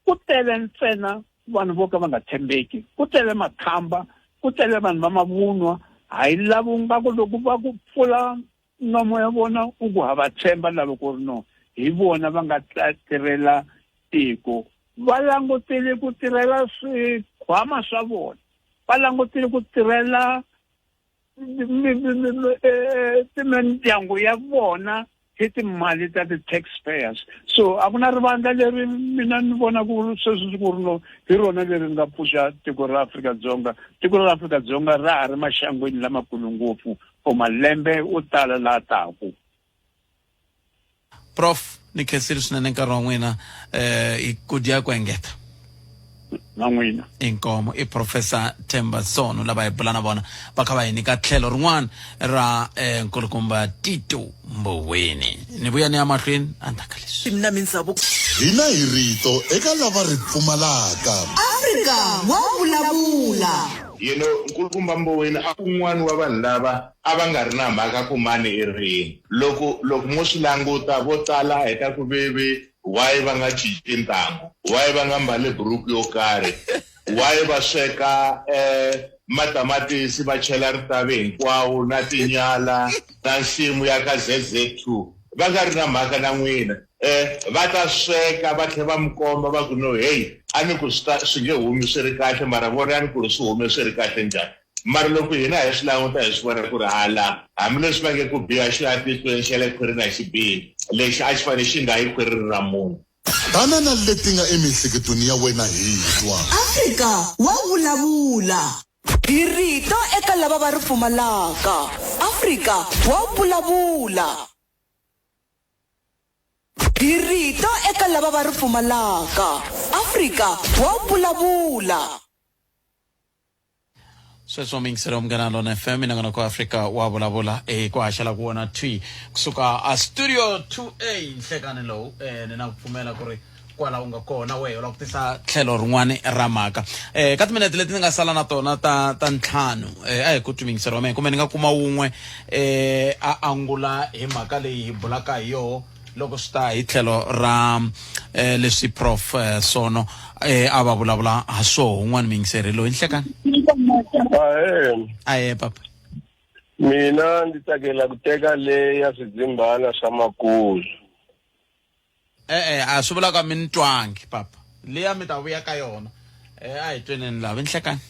Ku tele ntsena vanhu vo ka va nga tshembeki, ku tele makhamba, ku tele vanhu va mavunwa. Ha yi lava nga ku loko va ku pfula nomo ya vona u ku ha va tshemba lava ku ri no hi vona va nga ta tirhela tiko. Va langutele ku tirhela swikhwama swa vona, va langutele ku tirhela mindyangu ya vona hi timali ta ti-taxpayers. So a ku na rivandla leri mina ni vona ku sweswi ku ri no hi rona leri nga pfuxa tiko ra Afrika-Dzonga. Tiko ra Afrika-Dzonga ra ha ri maxangwini lamakulu ngopfu for malembe wo tala laha taku. Prof, ni khensile swinene nkarhi wa n'wina, hi ku dya ku engeta. Na n'wina. Inkomo i Professor Themba Sono lava hi bula na vona va kha va hi nyika tlhelo rin'wana ra nkulukumba Tito Mboweni. Ni vuya ni ya mahlweni endzhaku ka leswi. Na mindzhavuko. Hina hi rito eka lava ri pfumalaka. Afrika wa vulavula. You know, nkulukumba Mboweni a un'wana wa vanhu lava a va nga ri na mhaka ku mani i rini. Loko, loko mo swi languta, vo tala a hi ta ku ve, why va nga cinci ntangu? Why va nga mbali buruku yo karhi? Why va sweka matamatisi va chela ritavi hinkwawo na tinyala na nsimu ya ka ZZ2? Va nga ri na mhaka na n'wina. Va ta sweka va tlhela va mi komba va ku no, hey, a ni ku swi ta, swi nge humi swi ri kahle, mara vonani ku ri swi hume swi ri kahle njhani. Mara loko hina hi swi languta hi swi vona ku ri hala, hambileswi va nge ku biha xi ya tihlweni xa le khwirini a xi bihi, lexi a xi fanele xi nga yi khwirini ra munhu. Tana na leti nga emiehleketweni ya wena hi twa. Afrika wa vulavula. Hi rito eka lava va ri pfumalaka. Afrika wa vulavula. Hi rito eka lava va ri pfumalaka. Afrika wa vulavula. Sweswo miyingiselo wa Munghana Lona FM minongonoko Afrika wa vulavula ku haxela ku wona thwi kusuka a studio 2A nhlekani lowu ni na ku pfumela ku ri kwala u nga kona wehe u lava ku tisa tlhelo rin'wani ra mhaka ka timinete leti ni nga sala na tona ta ntlhanu a hi ku twi miyingiselo wa mehe kumbe ni nga kuma wun'we a angula hi mhaka leyi hi bulaka hi yoho loko swi ta hi tlhelo ra leswi Prof Sono a va vulavula ha swoho. Un'wana muyingiseri loyi nhlekani. Ahee. Ahee papa. Mina ndzi tsakela ku teka le ya swidzimbana swa makulu. E-e, a swi vulaka mi ni twangi papa. Liya mi ta vuya ka yona. A hi tweneni laha nhlekani.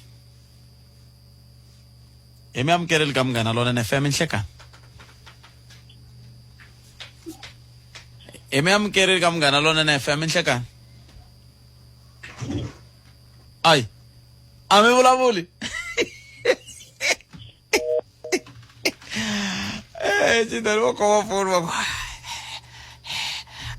Hi mi amukeleli ka Munghana Lonene FM nhlekani. Hi mi amukeleli ka Munghana Lonene FM nhlekani. Ai, a mi vulavuli. Eh, Chidani va khoma foni va ku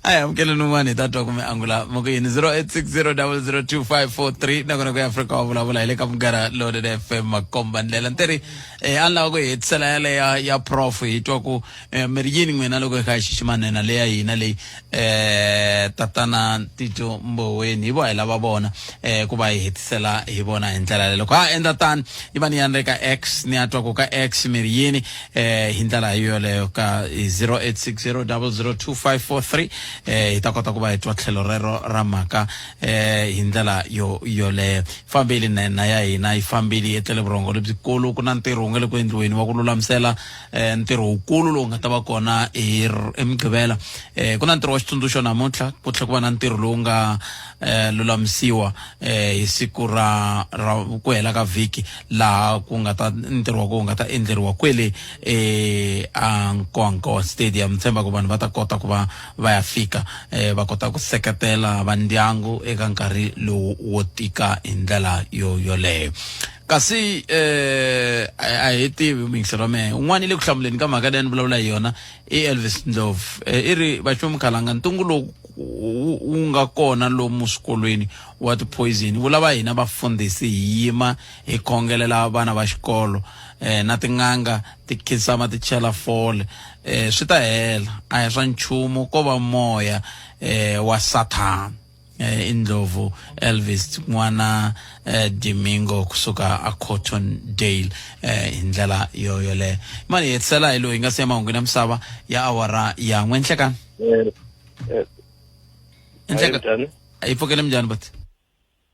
a hi amukeleni un'wana hi ta twa kumbe angula mi ku yini 0860002543 nakona ku ya afrika wa vulavula hi le ka munghana lonene fm makomba ndlela nteri eh, a ni lava ku hi hetisela yaleya ya prof hi twa ku eh, mi ri yini n'wina loko hi kha hi xixima nhenha leya hina leyi eh, tatana tito mboweni hi vo hi lava vona eh, ku va hi hetisela hi vona hi ndlela leyo loko ha endla tani yi va ni ya ni ri ka x ni ya twa ku ka x mi ri yini eh, hi ndlela yoleyo ka 0860002543 eh, hi ta kota ku va hi twa tlhelo rero ra mhaka eh, hi ndlela yo yoleyo fambile nhenha ya hina yi fambile yi etlele vurhongo lebyikulu ku na ntirho wu nga le ku endliweni wa ku lulamisela eh, ntirho wukulu lowu nga ta va kona hi hi mugqivela eh, ku na ntirho wa xitsundzuxo namuntlha ku tlhela ku va na ntirho lowu nga eh, lulamisiwa eh, hi siku ra, ra ku hela ka vhiki laha ku nga ta ntirho wa ku wu nga ta endleriwa kwele eh, a Nkowankowa Stadium tshemba ku vanhu va ta kota ku va va ya fika eh, va kota ku seketela va ndyangu eka nkarhi lowu wo tika hi ndlela yo yoleyo kasi eh a hi tivi muyingiseri wa mehe un'wana i le ku hlamuleni ka mhaka leyi ni vulavula hi yona i Elvis Ndlovu eh, i ri vaxo mukhalanga ntungu lowu wu nga kona lomu swikolweni wa ti-poison wu lava hina vafundhisi hi yima hi khongelela vana va xikolo eh, na tin'anga ti khinsama ti chela fole eh, swi ta hela a hi swa nchumu ko va moya eh, wa sathana eh, i ndlovu elvis n'wana eh, domingo kusuka a cotton dale eh, hi ndlela yo yoleyo mani hi hetisela hi loyi hi nga siya mahungu ya misava ya awara ya n'we nhlekani Eh, nhleka hi pfukele minjhani buti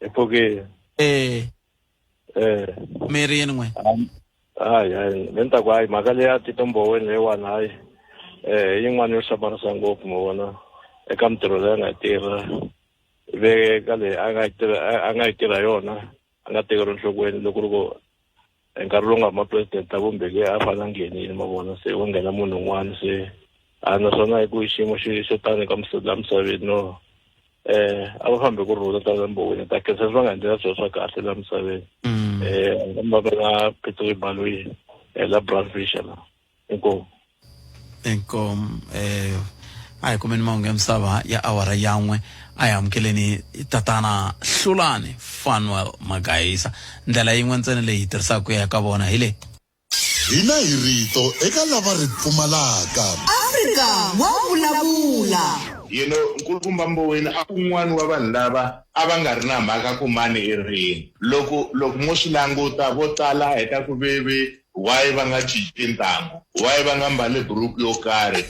hi pfukile eh eh mi ri yini n'we hayi hayi ni ta ku hayi mhaka leya tito mboweni leyiwani hayi eh yin'wana yo hlamarisa ngopfu ma vona eka mintirho leyi a nga yi tirha ve ka leyi a nga yi tirha a nga yi tirha yona a nga tekeriwi enhlokweni loko ri ku nkarhi lowu nga huma president ta vumbirhi a fanele a nghenile ma vona se wo nghena munhu un'wana se a naswona hi ku xiyimo xi xo tani ka la misaveni no eh a va fambi ku rhula ta le ta khensa leswi va nga endlela swilo swa kahle la misaveni eh va va na Petro Baloyi eh, la Brandfish la inkomu inkomu eh a hi kumeni mahungu ya misava ya awara yan'we a hi amukeleni tatana hlulani fanuel magayisa ndlela yin'we ntsena leyi hi tirhisaka ku ya ka vona hi leyi Hina hi rito eka lava ri pfumalaka. Afrika wa vulavula. You know, Nkulukumba Mboweni a un'wana wa vanhu lava a va nga ri na mhaka ku mani i rini. Loko loko mo swi languta vo tala hi ta ku veve why va nga cinci ntangu, why va nga mbali buruku yo karhi,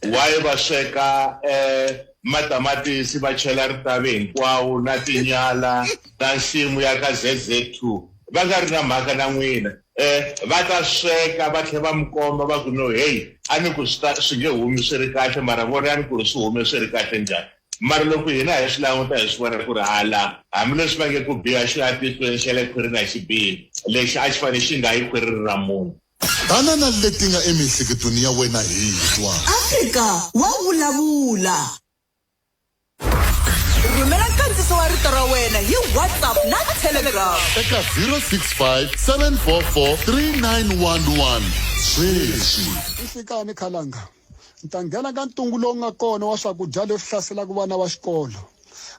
why va sweka eh matamatisi va chela ritavi hinkwawo na tinyala na nsimu ya ka ZZ2 va nga ri na mhaka na n'wina. Eh, va ta sweka va tlhela va mi komba va ku no heyi a ni ku swi ta swi nge humi swi ri kahle mara vonani ku ri swi hume swi ri kahle njhani mara loko hina hi swi languta hi swi vona ku ri hala hambileswi va nge ku biha xi ya tihlweni xa le khwirini a xi bihi lexi a xi fanele xi nga yi khwirini ra munhu Tana na leti nga emiehleketweni ya wena hi twa. Afrika wa vulavula. Rhumela nkandziso wa rito ra wena hi WhatsApp na Telegram. Eka 065 744 3911 sweswi. Nhlikani Khalanga, ni ta nghena ka ntungu lowu nga kona wa swakudya leswi hlaselaka vana va xikolo.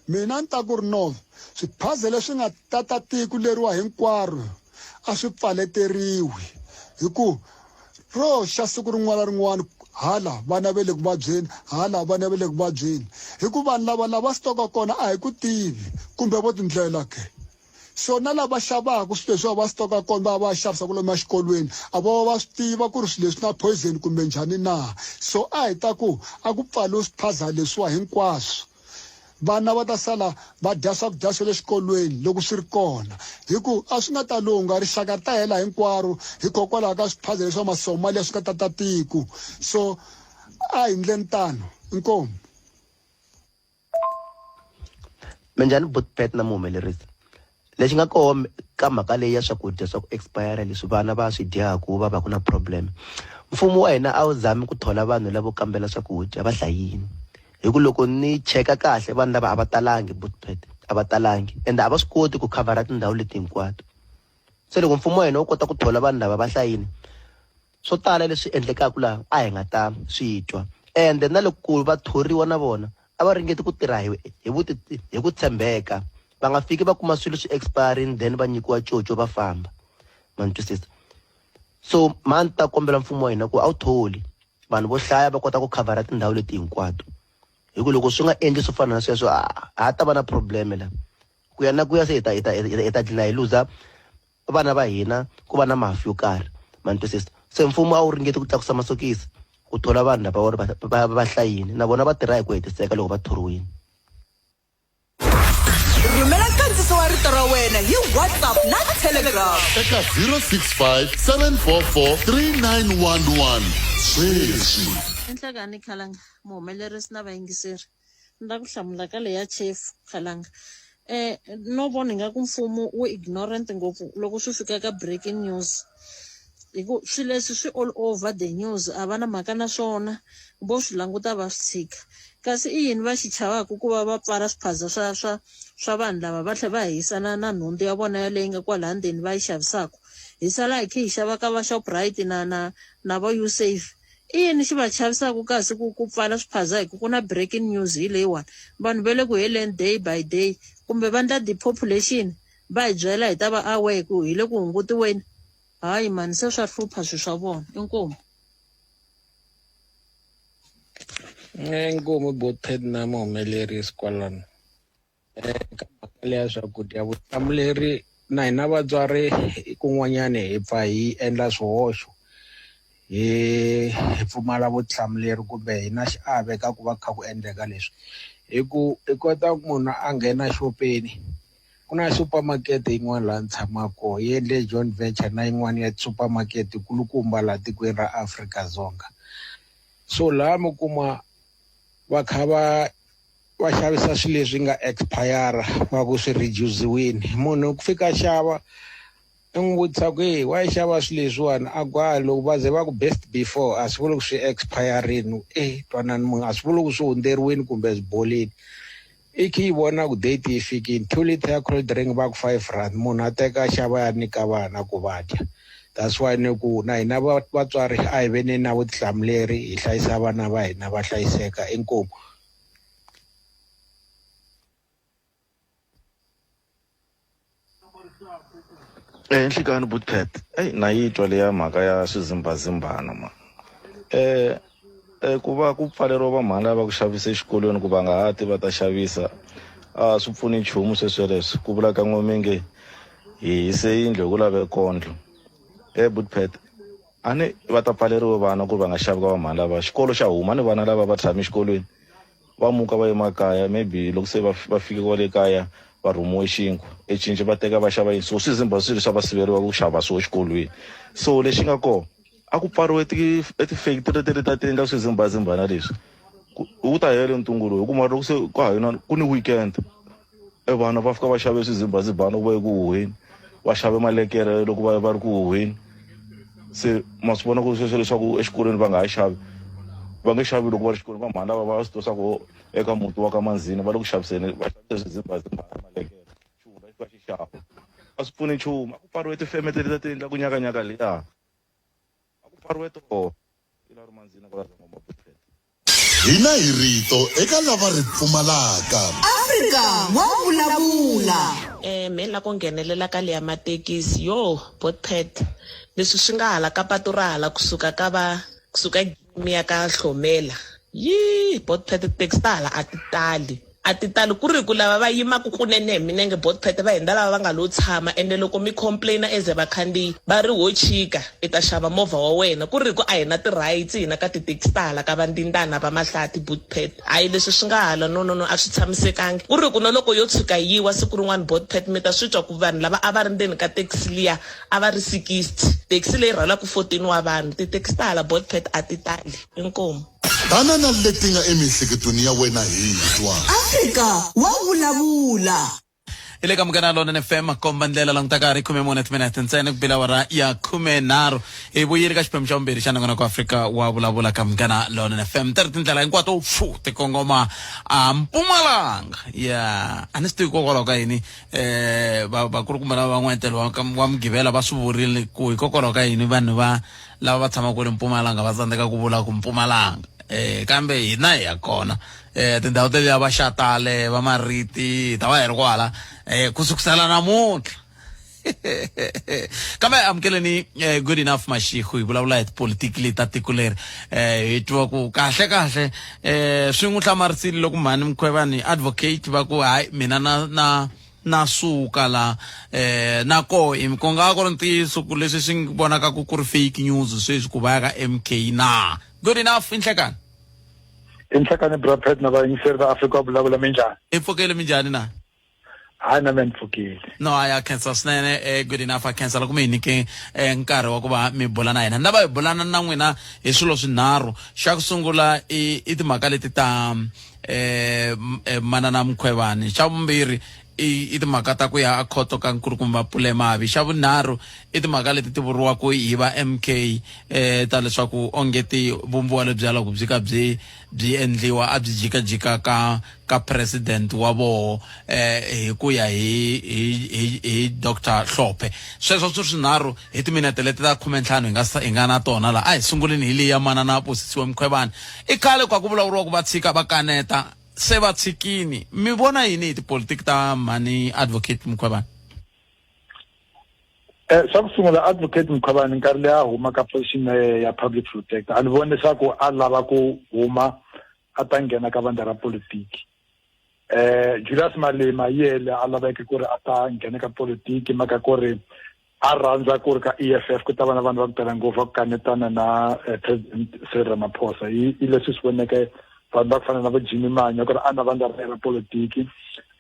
Mina ni ta ku ri no, swiphaza leswi nga tata tiko leriwa hinkwaro a swi pfaleteriwi hi ku ro xa siku rin'wana na rin'wana hala vana ve le ku vabyeni hala vana ve le ku vabyeni hi ku vanhu lava lava stoka kona a hi ku tivi kumbe vo tindlela ke so na lava xavaka swilo leswi va stoka kona va va xavisa lomu exikolweni a vo va swi tiva ku ri swilo leswi na poison kumbe njhani na so a hi ta ku a ku pfaliwi swiphaza leswiwa hinkwaswo vana va ta sala va dya swakudya swa le xikolweni loko swi ri kona hi ku a swi nga ta lungha rixaka ri ta hela hinkwaro hikokwalaho ka swiphaza leswa masomalia swi nga tata tiko so a hi ndleni tano inkomu Minjhani Botpet na muhumelerisi lexi nga koho ka mhaka leyi ya swakudya swa ku expire leswi vana va swi dyaku va va ku na problem mfumo wa hina a wu zami ku thola vanhu lavo kambela swakudya va hlayini hi ku loko ni cheka kahle vanhu lava a va talangi Botpet a va talangi ende a va swi koti ku khavhara tindhawu leti hinkwato se loko mfumo wa hina wu kota ku thola vanhu lava va hlayini. Swo tala leswi endlekaka laha a hi nga ta swi twa. Ende na loko ku va thoriwa na vona a va ringeti ku tirha hi hi vuti hi ku tshembeka. Va nga fiki va kuma swilo swi expire-ini then va nyikiwa coco va famba. Ma ni twisisa? So mhani ni ta kombela mfumo wa hina ku a wu tholi vanhu vo hlaya va kota ku khavhara tindhawu leti hinkwato. Hi ku loko swi nga endli swo fana na sweswo ha ha ta va na problem la. Ku ya na ku ya se hi ta hi ta hi ta dlina hi luza vana va hina ku va na mafi yo karhi ma ni twisisa se mfumo a wu ringeti ku tlakusa masokisi ku thola vanhu lava va va va hlayini na vona va tirha hi ku hetiseka loko va thoriwile rhumela nkandziso wa rito ra wena hi whatsapp na telegram eka 065 744 3911 sweswi Enhlekani khalanga muhumelerisi na vayingiseri Ni la ku hlamula ka leya chefu khalanga no vona ingaku mfumo wu ignorant ngopfu loko swi fika ka breaking news hi ku swilo leswi swi all over the news a va na mhaka na swona vo swi languta va swi tshika kasi i yini va xi chavaku ku va va pfala swiphaza swa swa swa vanhu lava va tlhela va hisa na na nhundzu ya vona yaleyi nga kwalaya ndzeni va yi xavisaka hi sala hi khe hi xava ka va Shoprite na na na vo Usave I yini xi va chavisaka kasi ku ku pfala swiphaza hi ku ku na breaking news hi leyiwani vanhu va le ku heleni day by day kumbe va ndla depopulation va hi byela hi ta va aware ku hi le ku hungutiweni hayi mani se swa hlupha swi swa vona inkomu. Inkomu Bothet na muhumelerisi kwalano. Eka mhaka leya swakudya vutihlamuleri na hina vatswari kun'wanyani hi pfa hi endla swihoxo hi hi pfumala vutihlamuleri kumbe hi na xiave ka ku va kha ku endleka leswi hi ku i kota ku munhu a nghena xopeni ku na supermarket yin'wana laha ni tshamaka kona yi endle joint venture na yin'wana ya supermarket kulukumba laha tikweni ra Afrika-Dzonga so laha mi kuma va kha va va xavisa swilo leswi nga expire va ku swi reduce-wini munhu ku fika a xava i n'wi vutisa ku e wa yi xava swilo leswiwani a ku a loko va ze va ku best before a swi vuli ku swi expirini e twanani munhu a swi vuli ku swi hundzeriwini kumbe swi bolile i khe yi vona ku date yi fikini two liter ya cold drink va ku R5 munhu a teka a xava ya nyika vana ku va dya that's why ni ku na hina vatswari a hi veni na vutihlamuleri hi hlayisa vana va hina va hlayiseka inkomu Eh nhlikani Bootcat eyi na yi twa leya mhaka ya swizimbazimbana ma eh eh ku va ku pfaleriwa va mhani lava ku xavisa exikolweni ku va nga ha ti va ta xavisa a swi pfuni nchumu swesweleswo ku vula ka n'we nge hi hise yindlu hi ku lave kondlo eh Bootcat a ni va ta pfaleriwa vana ku ri va nga xavi ka va mhani lava xikolo xa huma ni vana lava va tshame exikolweni va muka va ye makaya maybe loko se va va fike kwale kaya va rhumiwe xinkwa e cinci va teka va xava yini so swi zimba swilo swa va siveriwa ku xava swo xikolweni so lexi nga kona a ku pfariwe ti-factory ti ta ti endla swizimbazimbana leswi wu ta hela ntungu lowu hikuva loko se ka ha yona ku ni weekend e vana va fika va xave swizimbazimbana ku va eku huhweni va xave malekere loko va va ri ku huhweni se ma swi vona ku sweswo leswaku exikolweni va nga ha xavi va nge xavi loko va ri xikolweni va mhani lava va swi tiva swa ku eka muti wa ka manzini va le ku xaviseni va xavisa swizimbazimbana malekere xihundla xi va xi xava a swi pfuni nchumu a ku pfariwe tifeme teti ta ti endla ku nyakanyaka liya a ku pfariwe toho ila ri manzini kwala zangoma Hina hi rito eka lava ri pfumalaka. Afrika wa vulavula. Me la ku nghenelela ka leya matekisi yoh botpet leswi swi nga hala ka patu ra hala kusuka ka va kusuka ya ka hlomela yii botpet titaxi ta hala a ti tali A ti tali ku ri ku lava va yimaka kunene hi minenge botpet va hundza lava va nga lo tshama ende loko mi complain as vakhandziyi va ri ho chika i ta xava movha wa wena ku ri ku a hi na ti rights hina ka ti taxi ta hala ka va Ndindana va Mahlathi botpet hayi leswi swi nga hala no no no a swi tshamisekangi ku ri ku na loko yo tshuka yi wa siku rin'wana botpet mi ta swi twa ku vanhu lava a va ri ndzeni ka taxi liya a va ri 60 taxi leyi rhwalaka 14 wa vanhu ti taxi ta hala botpet a ti tali inkomu. Tana na leti nga emiehleketweni ya wena hi twa. Afrika wa vulavula. I le ka Munghana Lonene FM makomba ndlela langutaka ha ri 14 timinete ntsena ku bela awara ya 13. Hi vuyile ka xiphemu xa vumbirhi xa nongonoko Afrika wa vulavula ka Munghana Lonene FM. Ti ri tindlela hinkwato pfu ti kongoma a Mpumalanga. Ya a ni swi tivi hikokwalaho ka yini eh vakulukumba lava van'wetelo wa wa Mugqivela va swi vurile ku hikokwalaho ka yini vanhu va lava va tshamaka kwale Mpumalanga va tsandzeka ku vula ku Mpumalanga. Eh kambe hina hi ya kona eh tindhawu ta liya va Xatale va Mariti hi ta va hi ri kwala eh ku sukusela namuntlha kambe amukeleni eh, good enough Mashego hi vulavula hi tipolitiki leti ta tiko leri eh hi twa ku kahle kahle eh swi n'wi hlamarisile loko mhani Mkhwebane advocate va ku hayi mina na na na suka la eh na ko i ku nga ku ri ntiyiso ku leswi swi vonaka ku ku ri fake news sweswi ku va ya ka MK na good enough i nhlekani i nhlekani bra Pat na vayingiseri va Afrika wa vulavula minjhani i pfukile minjhani na hayi na mina ni pfukile no a ya khensa swinene eh, good enough a khensa loko mi hi nyike eh, nkarhi wa ku va mi bula na hina ni lava hi bulana na n'wina hi swilo swinharhu xa ku sungula i i timhaka leti ta eh, eh manana Mkhwebane xa vumbirhi i i timhaka ta ku ya a khoto ka nkulukumba Pule Mavi xa vunharhu i timhaka leti ti vuriwaka hi va MK eh ta leswaku onge ti vumbiwa lebyiya loko byi ka byi byi endliwa a byi jikajika ka ka president wa voho eh hi ku ya hi hi hi hi Dr Hlophe sweswo swi swinharhu hi timinete leti ta 15 hi nga hi nga na tona la a hi sunguleni hi leyi ya manana Busisiwe Mkhwebane i khale kwa ku vulavuriwa ku va tshika va kaneta se va tshikini mi vona yini hi tipolitiki ta mhani advocate Mkhwebane Eh, xa ku sungula advocate Mkhwebane nkarhi leyi a huma ka position ya yena ya public protector a ni voni leswaku a lava ku huma a ta nghena ka vandla ra politiki eh Julius Malema yele a laveke ku ri a ta nghena ka politiki mhaka ku ri a rhandza ku ri ka EFF ku ta va na vanhu va ku tala ngopfu va ku kanetana na eh, President Cyril Ramaphosa i i leswi swi voneke vanhu va ku fana na vo Jimmy Manyi ku ri a na vandla ra ra politiki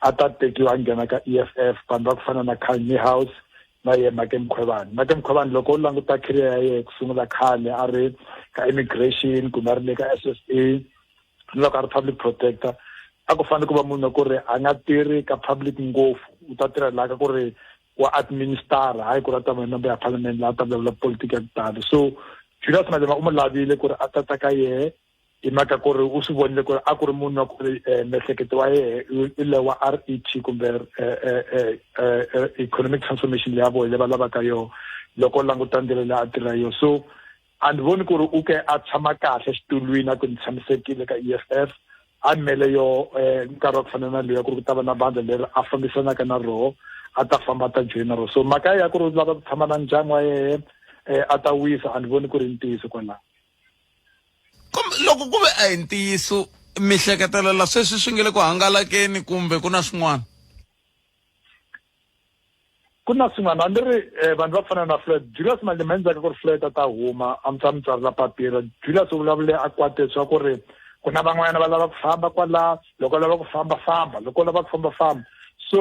a ta tekiwa a nghena ka EFF vanhu va ku fana na Carl Niehaus na ye Make Mkhwebane Make Mkhwebane loko u languta career ya yehe ku sungula khale a ri ka immigration kumbe a ri le ka SSA ni loko a ri public protector a ku fanele ku va munhu ku ri a nga tirhi ka public ngopfu u ta tirha laha ka ku ri wa administer hayi ku ri a ta va member ya parliament laha a ta vulavula politiki ya ku tala so Julius Malema u mu lavile ku ri a tata ka yehe hi mhaka ku ri u swi vonile ku ri a ku ri munhu wa ku ri eh, miehleketo wa yehe i le wa R_E_T kumbe eh, eh, economic transformation leyi ya vona leyi va lavaka yona loko u languta ndlela leyi a tirha yona so a ni voni ku ri u ke a tshama kahle xitulwini a ku ni tshamisekile ka E_F_F a mele yo eh, nkarhi wa ku fana na luya ku ri ku ta va na vandla leri a fambisanaka na roho a ta famba a ta joyina roho so mhaka ya ku ri u lava ku tshama na ndyangu wa yehe eh, a ta wisa a ni voni ku ri ntiyiso kwalaho loko ku ve a hi ntiyiso mi hleketelela sweswi swi nge le ku hangalakeni kumbe ku na swin'wana ku na swin'wana a ni ri eh, vanhu va fana na Floyd Julius Malema endzhaku ku ri Floyd a ta huma a mi ta mi tsalela papila Julius u vulavule a kwate swa ku ri ku na van'wanyana va lava ku famba kwala loko u lava ku famba famba loko u lava ku famba famba so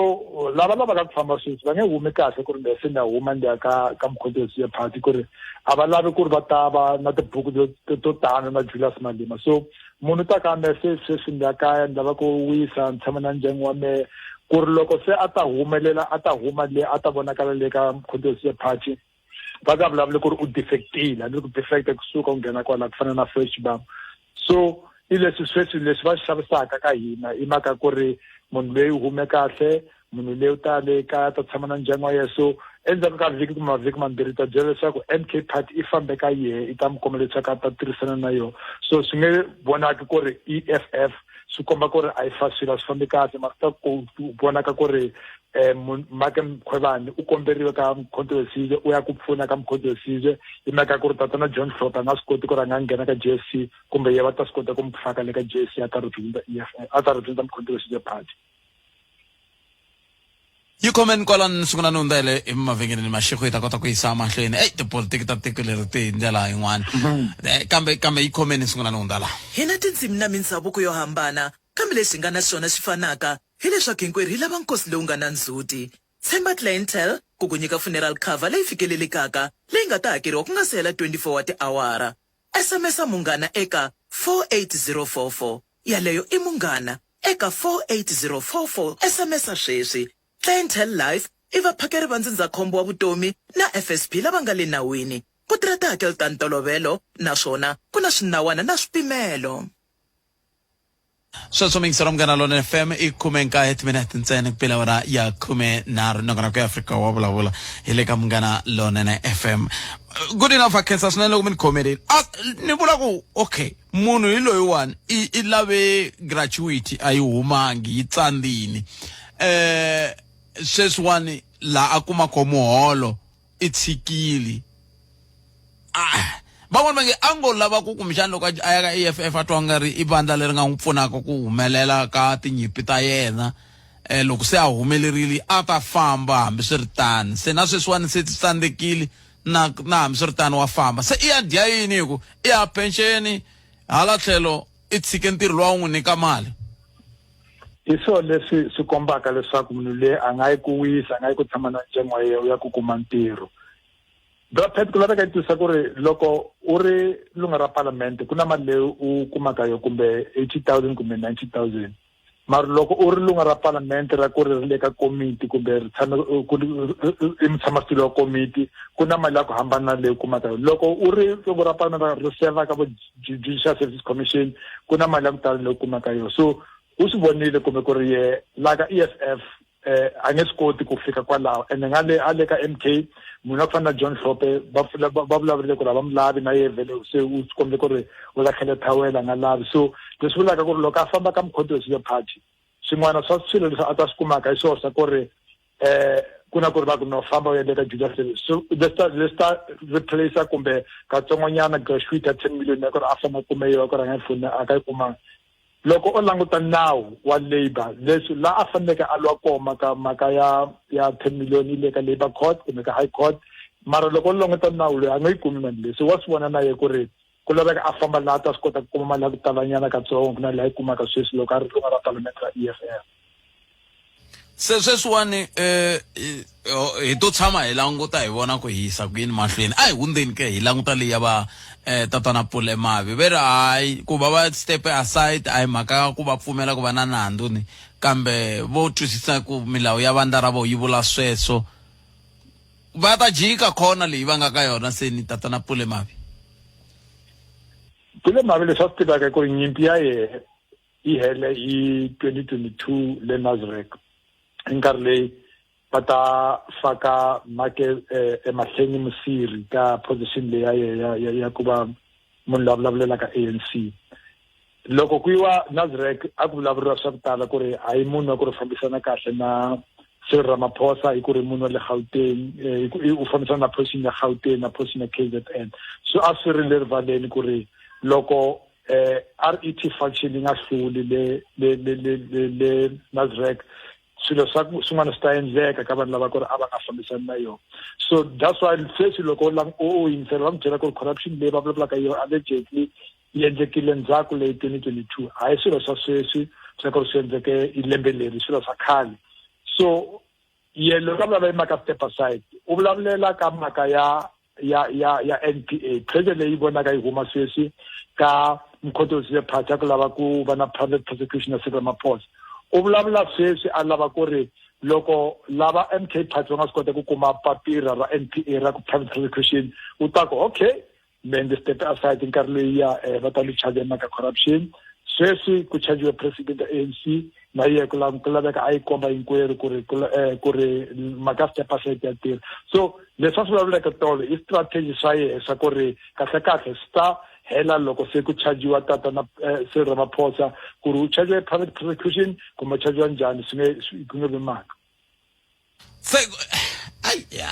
lava lavaka ku famba sweswi va nge humi kahle ku ri se ni ya huma ni ya ka ka Mkhonto Wesintu party ku ri a va lavi ku ri va ta va na tibuku to tano na Julius Malema so munhu ta ka me se sweswi ni ya kaya ni lava ku wisa ni tshama na ndyangu wa mehe ku ri loko se a ta humelela a ta huma le a ta vonakala le ka Mkhonto Wesintu party va ta vulavula ku ri u defectile hambi ku defecta kusuka u nghena kwala ku fana na fresh bam so i leswi sweswi leswi va xavisaka ka hina i mhaka ku ri munhu loyi u hume kahle munhu loyi u ta le kaya ta tshama na ndyangu wa yena so endzhaku ka vhiki kumbe mavhiki mambirhi ta byela leswaku M K party i fambe ka yehe i ta mi komba leswaku a ta tirhisana na yona so swi nge vonaki ku ri E F F swi komba ku ri a yi fa swilo a swi fambi kahle mara swi ta ku vonaka ku ri um Make Mkhwebane u komberiwe ka Mkhonto Wesizwe u ya ku pfuna ka Mkhonto Wesizwe hi mhaka ku ri tatana John Hlophe a nga swi koti ku ri a nga nghena ka J_S_C kumbe ye va ta swi kota ku mi faka le ka J_S_C a ta representa E_F_F a ta representa Mkhonto Wesizwe party yi khomeni kwalano ni sungula ni hundza hi le emavhengeleni mashego yi ta kota ku yisa mahlweni eyi tipolitiki ta tiko leri ti hi ndlela yin'wana eh, kambe kambe yi khomeni ni sungula ni hundza laha Hi na tindzimi na mindzhavuko yo hambana, kambe lexi hi nga na xona xi fanaka hi leswaku hinkwerhu hi lava nkosi lowu nga na ndzhuti. Tshemba Clientele ku ku nyika funeral cover leyi fikelelekaka leyi nga ta hakeriwa ku nga si hela 24 wa tiawara. SMS-a Munghana eka 48044. Yaleyo i Munghana eka 48044. SMS-a sweswi. Clientele Life i vaphakeri va ndzindzakhombo wa vutomi na FSP lava nga le nawini. Ku tirha tihakelo ta ntolovelo naswona ku na swinawana na swipimelo. Sweswo mingiselo Munghana Lonene FM i 19 timinete ntsena ku pela awara ya 13 nongonoko ya Afrika wa vulavula hi le ka Munghana Lonene FM. Good enough, a khensa swinene loko mi ni khomerile. A ni vula ku okay, munhu hi loyiwani i i lave gratuity a yi humangi yi tsandzini. Sweswiwani la a kuma ko muholo i tshikile. Ah, van'wani va nge a ngo lava ku kumbexana loko a ya ka EFF a twa nga ri i vandla leri nga n'wi pfunaka ku humelela ka tinyimpi ta yena. Loko se a humelerile a ta famba hambiswiritano, se na sweswiwani se tsandzekile na na hambiswiritano wa famba. Se i ya dya yini hi ku i ya pension hala tlhelo i tshike ntirho lowu a wu n'wi nyika mali. Hi swona leswi swi kombaka leswaku munhu loyi a nga yi ku wisa, a nga yi ku tshama na ndyangu wa yena, u ya ku kuma ntirho. Bra Pat, ku laveka yi twisisa ku ri loko u ri lunga ra palamende ku na mali leyi u kumaka yo kumbe 80,000 kumbe 90,000. Mara loko u ri lunga ra palamende ra ku ri ri le ka komiti kumbe ri tshame ku i mutshamaxitulu wa komiti, ku na mali ya ku hambana na leyi u kumaka yona. Loko u ri lunga ra palamende ri seva ka vo Judicial Services Commission, ku na mali ya ku tala leyi u kumaka yona. So u swi vonile kumbe ku ri ye la ka EFF a nge swi koti ku fika kwalaho, ende nga le a le ka MK munhu wa ku fana na John Hlophe va va vulavurile ku ri a va mu lavi na ye vhele se u swi kombe ku ri u lahlele thawela a nga lavi. So leswi vulaka ku ri loko a famba ka Mkhonto we Sizwe Party, swin'wana swa swilo leswi a ta swi kumaka hi swona swa ku ri ku na ku ri va ku no famba u ya le ka Julius Service. So leswi ta replace kumbe katsongonyana gratuity ya 10 million ya ku ri a famba kume yona ku ri a nga yi foni a ka yi kumanga. Loko o languta nawu wa labor, leswi la a faneleke a lwa kona mhaka ya 10 million yi le ka labor court kumbe ka high court, mara loko o languta nawu loyi a nga yi kumi mali leyi. So wa swi vona na ye ku ri ku laveka a famba laha ta swi kota ku kuma mali ya ku talanyana katsongo ku na leyi a yi kumaka sweswi loko a ri lunga ra palamende ra EFF. Se sweswiwani hi to tshama hi languta hi vona ku hi yisa ku yini mahlweni. A hi hundzeni ke hi languta leyi ya va tatana Pule Mavi. Ve ri hayi ku va va step aside a hi mhaka ya ku va pfumela ku va na nandzu ni, kambe vo twisisa ku milawu ya vandla ra vo yi vula sweswo. Va ta jika khona leyi va nga ka yona se ni tatana Pule Mavi. Pule Mavi leswi a swi tivaka i ku ri nyimpi ya yehe yi hele hi 2022 le Nasrec. Hi nkarhi leyi va ta faka Make emahlweni Msiri ka position leyi ya yehe ya ku va munhu loyi a vulavulelaka ANC. Loko ku yiwa Nasrec a ku vulavuriwa swa ku tala ku ri a hi munhu wa ku ri fambisana kahle na Cyril Ramaphosa, hi ku ri munhu wa le Gauteng, u fambisana na position ya Gauteng na position ya KZN. So a swi ri le rivaleni ku ri loko RET faction yi nga hluli le le le le le le Nasrec, swilo swa swin'wana swi ta endleka ka vanhu lava ku ri a va nga fambisani na yona. So that's why sweswi loko u yingisela va mi byela ku ri corruption leyi va vulavulaka yona allegedly yi endlekile ndzhaku leyi 2022, a hi swilo swa sweswi swa ku ri swi endleke hi lembe leri, swilo swa khale. So ye loko a vulavula hi mhaka step aside, u vulavulela ka mhaka ya NPA pressure leyi vonaka yi huma sweswi ka Mkhonto we Sizwe Party ya ku lava ku va na private prosecution ya Cyril Ramaphosa. U vulavula sweswi a lava ku ri loko lava MK Party va nga swi kota ku kuma papila ra NPA ra ku private prosecution, u ta ku okay, me ndzi step aside nkarhi leyi ya va ta ni charge mhaka corruption. Sweswi ku chajiwe president ya ANC na ye ku ku laveka a yi komba hinkwerhu ku ri ku ri mhaka step aside ya tirha. So leswi a swi vulavuleke tolo i strategy swa yehe swa ku ri kahle kahle swi ta hela loko se ku chajiwa tata na Cyril Ramaphosa, ku ri u chajiwa hi private prosecution kumbe u chajiwa njhani, swi nge ku nge vi mhaka. Se ai ya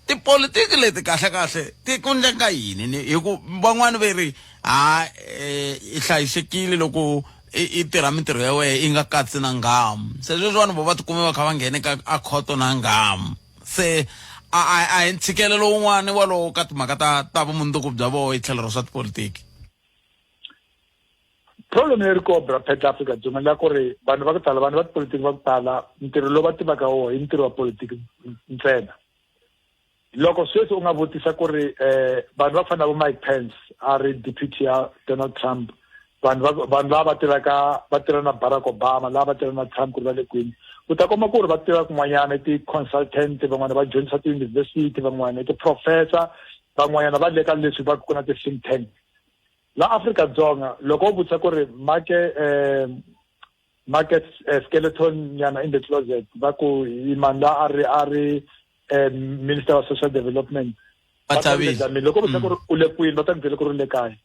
tipolitiki leti kahle kahle ti ku ndleka yini ni hi ku van'wani ve ri ha i hlayisekile loko i tirha mintirho ya wena i nga katsi na nghamu. Se sweswiwani vo va tikume va kha va nghene ka a khoto na nghamu. Se a hi ntshikelelo wun'wani walowo ka timhaka ta vumundzuku bya voho hi tlhelo ra swa tipolitiki. Problem leri ko bra Pat Afrika Dzonga la ku ri vanhu va ku tala, vanhu va tipolitiki va ku tala, ntirho lowu va tivaka wona i ntirho wa politiki ntsena. Loko sweswi u nga vutisa ku ri vanhu va fana na vo Mike Pence a ri deputy ya Donald Trump, Vanhu va vanhu lava va tirhaka va tirha na Barack Obama, lava va tirha na Trump ku ri va le kwini. U ta kuma ku ri va tirha kun'wanyana i ti-consultant, van'wana va dyondzisa tiyunivhesiti, van'wana i ti-professor, van'wanyana va le ka leswi va ku na ti-think tank. La Afrika-Dzonga loko wo vutisa ku ri make market skeleton nyana in the closet va ku i mani la a ri a ri minister wa social development Va thavile. Loko vutisa ku ri u le kwini va ta ku byela ku ri u le kaya.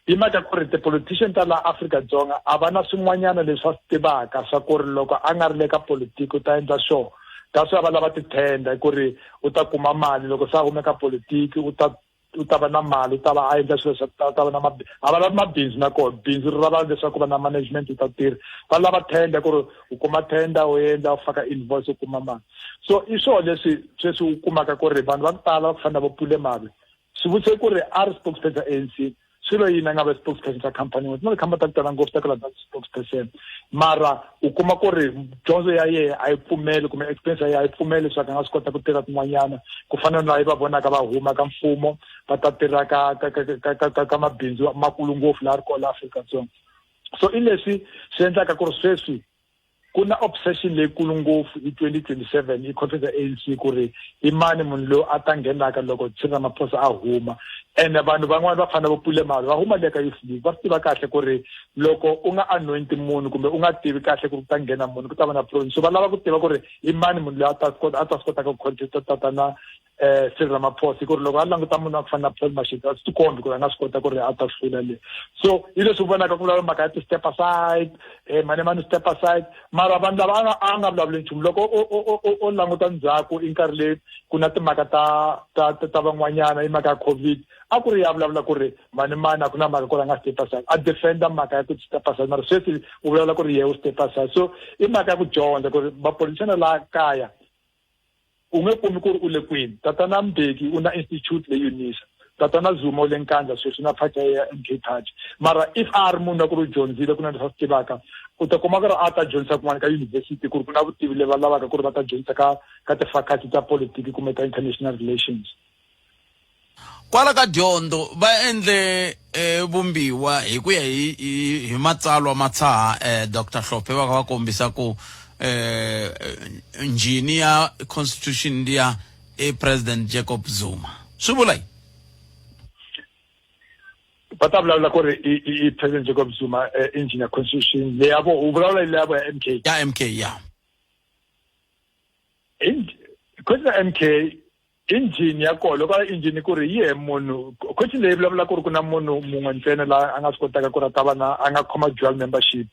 Hi mhaka ku ri ti-politician ta laha Afrika-Dzonga a va na swin'wanyana leswi va swi tivaka swa ku ri loko a nga ri le ka politiki u ta endla swo. That's why va lava ti-tender ku ri u ta kuma mali loko se a hume ka politiki u ta u ta va na mali u ta va a endla swilo swa ku tala ta va na a va lavi mabindzu na kona bindzu ri lava leswaku va na management u ta tirha va lava tender ku ri u kuma tender u endla u faka invoice u kuma mali so i swona leswi sweswi u kumaka ku ri vanhu va ku tala va ku fana na vo Pule Mabe swivutiso i ku ri a ri spokesperson sa ANC swilo yini a nga va spokesperson sa company yin'we tina tikhampani ta ku tala ngopfu ta ku lava spokesperson mara u kuma ku ri dyondzo ya yena a yi pfumeli kumbe experience ya yena a yi pfumeli leswaku a nga swi kota ku tirha kun'wanyana ku fana na yi va vonaka va huma ka mfumo va ta tirha ka ka ka ka ka ka ka mabindzu makulu ngopfu laha ri kona laha Afrika-Dzonga so i leswi swi endlaka ku ri sweswi ku na obsession leyikulu ngopfu hi 2027 i conference ya ANC ku ri i mani munhu loyi a ta nghenaka loko Cyril Ramaphosa a huma ene vanhu van'wana va fanele va pule mali va huma le ka youth league va swi tiva kahle ku ri loko u nga anointi munhu kumbe u nga tivi kahle ku ri ku ta nghena munhu ku ta va na problem so va lava ku tiva ku ri i mani munhu loyi a ta a ta swi kotaka ku contesta tatana Cyril Ramaphosa hi ku ri loko a languta munhu wa ku fana na Paul Mashatile a swi tikombi ku ri a nga swi kota ku ri a ta hlula le so hi leswi u vonaka ku vulavula mhaka ya ti-step aside mani mani step aside mara vanhu lava a nga a nga vulavuli nchumu loko o languta ndzhaku i nkarhi leyi ku na timhaka ta ta ta van'wanyana i mhaka ya COVID a ku ri ya vulavula ku ri mani mani a ku na mhaka ku ri a nga step aside a defender mhaka ya ku step aside mara sweswi u vulavula ku ri yehe u step aside so i mhaka ya ku dyondza ku ri vapolitician laha kaya u nge kumi ku ri u le kwini tatana Mbeki u na institute le Unisa tatana Zuma u le Nkandla sweswi na party ya MK Party mara if a ri munhu wa ku ri u dyondzile ku na leswi a swi tivaka u ta kuma ku ri a ta dyondzisa kun'wana ka university ku ri ku na vutivi leyi va lavaka ku ri va ta dyondzisa ka ka ti-faculty ta politiki kumbe ta international relations Kwala ka dyondzo va endle eh, vumbiwa hi ku ya hi, hi, hi matsalwa ma tshaha eh, Dr Hlophe va kha va kombisa ku eh, njhini ya constitution liya i President Jacob Zuma swi vula yini va ta vulavula ku ri i, i, i President Jacob Zuma eh, engine ya constitution leya vo u vulavula leya vo ya MK ya MK ya constitution ya MK Engine ya kona loko a engine ku ri yi he munhu question leyi vulavula ku ri ku na munhu mun'we ntsena la a nga swi kotaka ku ri a ta va na a nga khoma dual membership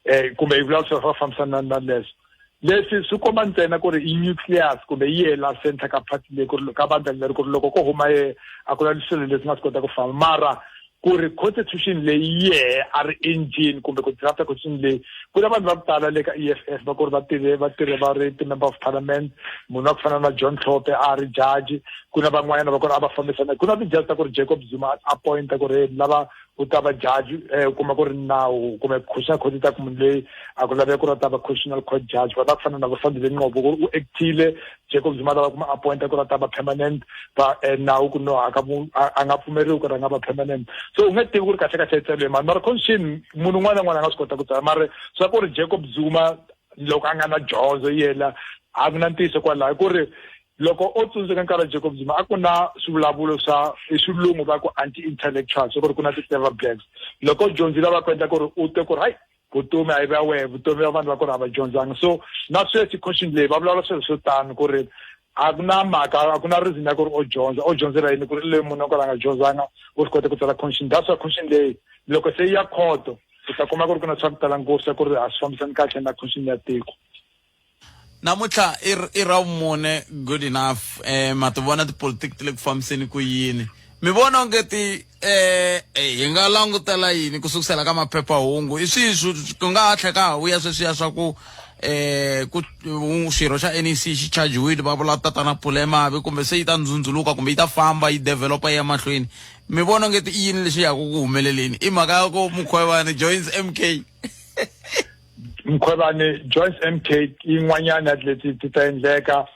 eh kumbe yi vulavula swi fambisana na leswo leswi swi komba ntsena ku ri i nucleus kumbe yi ye la center ka party leyi ku ri ka vandla leri ku ri loko ko huma ye a ku na swilo leswi nga swi kota ku famba mara ku ri constitution leyi yehe a ri engine kumbe ku drafta constitution leyi ku na vanhu va ku tala le ka E_F_F va ku ri va tirhe va tirhe va ri ti-member of parliament munhu wa ku fana na John Hlophe a ri judge ku na van'wanyana va ku ri a va fambisana ku na ti-judge ta ku ri Jacob Zuma a appointa ku ri lava u ta va judge u kuma ku ri nawu kumbe constitutional court ta ku munhu leyi a ku laveka ku ri a ta va constitutional court judge vanhu va ku fana na vo Sandile Ngcobo ku ri u actile Jacob Zuma lava ku mu appointa ku ri a ta va permanent va eh, nawu ku no a ka a nga pfumeriwi ku ri a nga va permanent so u nge tivi ku ri kahle kahle yi tsariwe mani mara constitution munhu un'wana na un'wana a nga swi kota ku tsala mara swa ku ri Jacob Zuma loko a nga na dyondzo yena a ku na ntiyiso kwalaho ku ri loko o tsundzuka nkarhi wa Jacob Zuma a ku na swivulavulo swa i xilungu va ku anti intellectuals ku ri ku na ti-clever blacks loko u dyondzile va ku endla ku ri u twe ku ri hayi vutomi a yi va wehe vutomi va vanhu va ku ri a va dyondzanga so na sweswi question leyi va vulavula swilo swo tano ku ri a ku na mhaka a ku na reason ya ku ri o dyondza o dyondzela yini ku ri leyi munhu wa ku ri a nga dyondzanga u swi kota ku tsala constitution that's why constitution leyi loko se yi ya khoto u ta kuma ku ri ku na swa ku tala ngopfu swa ku ri a swi fambisani kahle na constitution ya tiko namuntlha i i ra vumune good enough eh ma ti vona tipolitiki ti le ku fambiseni ku yini mi vona onge ti eh hi nga langutela yini ku sukusela ka maphephahungu i swihi ku nga ha tlhela ka ha vuya sweswiya swa ku eh ku xirho xa NEC xi chajiwile va vula tatana Pule Mavi kumbe se yi ta ndzundzuluka kumbe yi ta famba yi developa yi ya mahlweni mi vona onge ti i yini lexi yaka ku humeleleni i mhaka ya ku Mkhwebane joins MK Mkhwebane joins MK yin'wanyana ya leti ti ta endleka.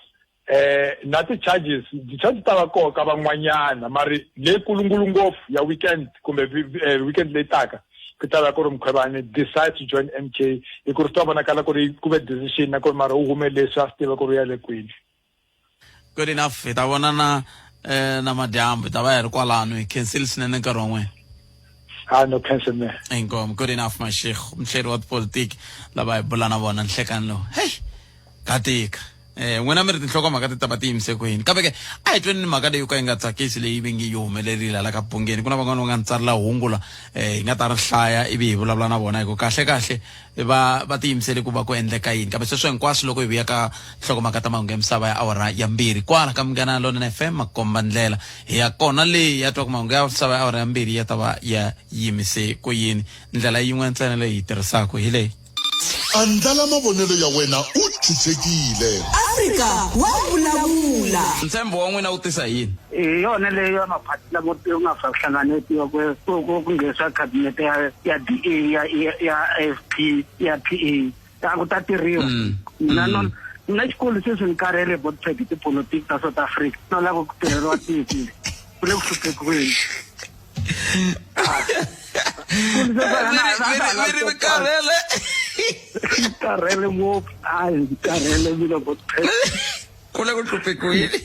Eh na ti-charges ti-charges ta va koho ka van'wanyana mari leyikulu ngopfu ya weekend kumbe eh, weekend leyi taka ku ta va ku ri Mkhwebane decide to join MK hi ku ri swi ta vonakala ku ri ku ve decision na ku ri mara u hume leswi a swi tiva ku ri u ya le kwini. Good enough hi ta vonana eh, na madyambu hi ta va hi ri kwalano hi khensile swinene nkarhi wa n'wina. Ha no khensa me. Inkomu good enough Mashego muhleri wa tipolitiki lava hi bula na vona nhlekani lowu hey ka tika eh n'wina mi ri tinhlokomhaka ti ta va ti yimise ku yini kambe ke a hi tweni ni mhaka leyi yo ka yi nga tsakisi leyi va nge yi humelerile hala ka bungeni ku na van'wana va nga ni tsalela hungu la eh hi nga ta ri hlaya ivi hi vulavula na vona hi ku kahle kahle va va tiyimisele ku va ku endleka yini kambe sweswo hinkwaswo loko hi vuya ka nhlokomhaka ta mahungu ya misava ya awara ya mbirhi kwala ka Munghana Lonene FM makomba ndlela hi ya kona leyi ya twa ku mahungu ya misava ya awara ya mbirhi ya ta va ya yimise ku yini ndlela yin'we ntsena leyi hi yi tirhisaka hi leyi. Andlala mavonelo ya wena u chuchekile. Afrika wa vulavula. Ntshembo wa n'wina wu tisa hi yini? Hi yona leyo ya maphati lamo yo nga fa hlanganetiwa ku ku ku ku nghenisiwa khabinete ya ya DA ya ya ya AFP ya PA a ku ta tirhiwa mina no mina xikolo sweswi ni karhele botpeg tipolotiki ta South Africa no lava ku tirheriwa tiko ku le ku hluphekiweni mi karhele karhele ngopfu hayi karhele mina botpeg ku le ku hluphekiweni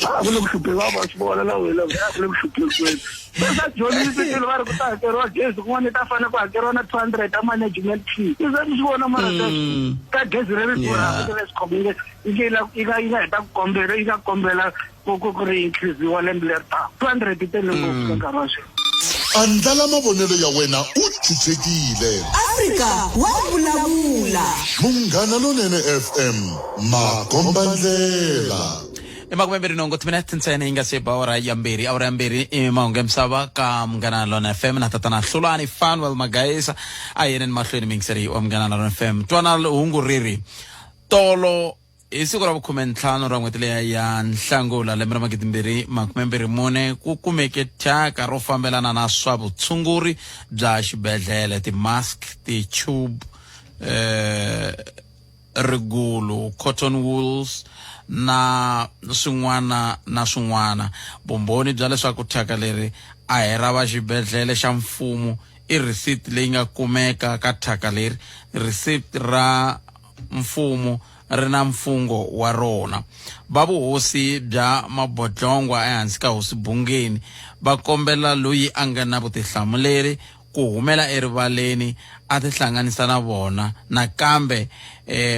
a ku le ku hluphekiwa va swi vona na wena a ku le ku hluphekiweni se swa dyondzisi swilo va ri ku ta hakeriwa gezi kun'wana yi ta fanele ku hakeriwa na 200 ta management fee i se mi swi vona mara sweswo ka gezi leri durhaka leri swi yi nge yi nga yi nga heta ku kombela yi nga kombela ku ku ku ri increase-iwa lembe leri taka 200 yi tele ngopfu ka nkarhi wa sweswi. Andlala mavonelo ya wena u chuchekile. Afrika wa vulavula. Munghana Lonene FM, makombandlela. I makumembirhi nhungu timinete ntsena yi nga se ba awara ya mbirhi awara ya mbirhi i mahungu ya misava ka Munghana Lona FM na tatana Hlulani Fanuel Magaisa a yeneni mahlweni muyingiseri wa Munghana Lona FM twana hungu riri tolo Hi siku ra vukhumentlhanu ra n'hweti leya ya Nhlangula lembe ra 2024 ku kumeke thyaka ro fambelana na swa vutshunguri bya xibedhlele, ti-mask, ti-tube, eh, rigulu, cotton wools na swin'wana na swin'wana. Vumbhoni bya leswaku thyaka leri a hi ra va xibedhlele xa mfumo i receipt leyi nga kumeka ka thyaka leri, receipt ra mfumo ri na mfungho wa rona. Va vuhosi bya Mabodlongwa ehansi ka Hosi Bungeni va kombela loyi a nga na vutihlamuleri ku humela erivaleni a tihlanganisa na vona. Nakambe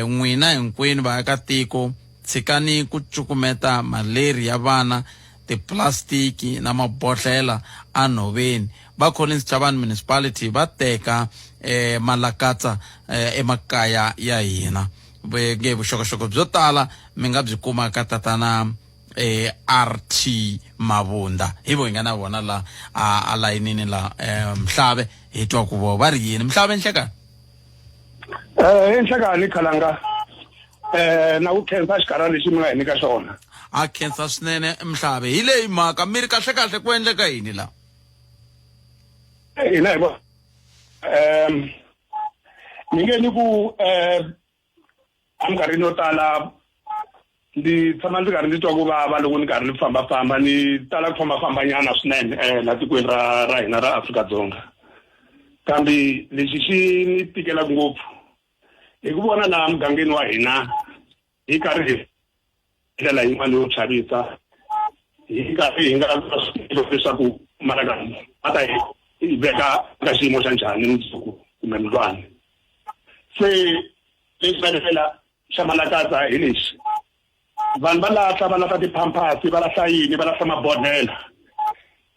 n'wina hinkwenu vaakatiko tshikani ku cukumeta maleri ya vana, tiplastiki na mabodlhela enhoveni. Va Collins Chabane Municipality va teka eh, malakatsa eh, emakaya ya hina. Ve nge vuxokoxoko byo tala mi nga byi kuma ka tatana eh, RT Mabunda. Hi vo hi nga na vona la a, a layinini la eh, Mhlave hi twa ku vo va ri yini. Mhlave nhlekani. Eh nhlekani khalanga. Eh na ku khensa xikarhana lexi mi nga hi nyika xona. A khensa swinene Mhlave. Hi leyi mhaka mi ri kahle kahle ku endleka yini la? Hina hi vona um ni nge ni ku um eminkarhini yo tala ndzi tshama ndzi karhi ndzi twa ku vava loko ni karhi ni fambafamba ni tala ku fambafambanyana swinene um la tikweni ra ra hina ra Afrika-Dzonga kambe lexi xi ni tikelaka ngopfu hi ku vona laha mugangeni wa hina hi karhi hi ndlela yin'wana yo chavisa hi karhi hi nga swi tivi leswaku malaka ma ta hi veka ka xiyimo xa njhani mundzuku kumbe mundlwana se lexi nga xa malakatsa hi lexi vanhu va lahla va lahla ti-pampers va lahla yini va lahla mabodhlela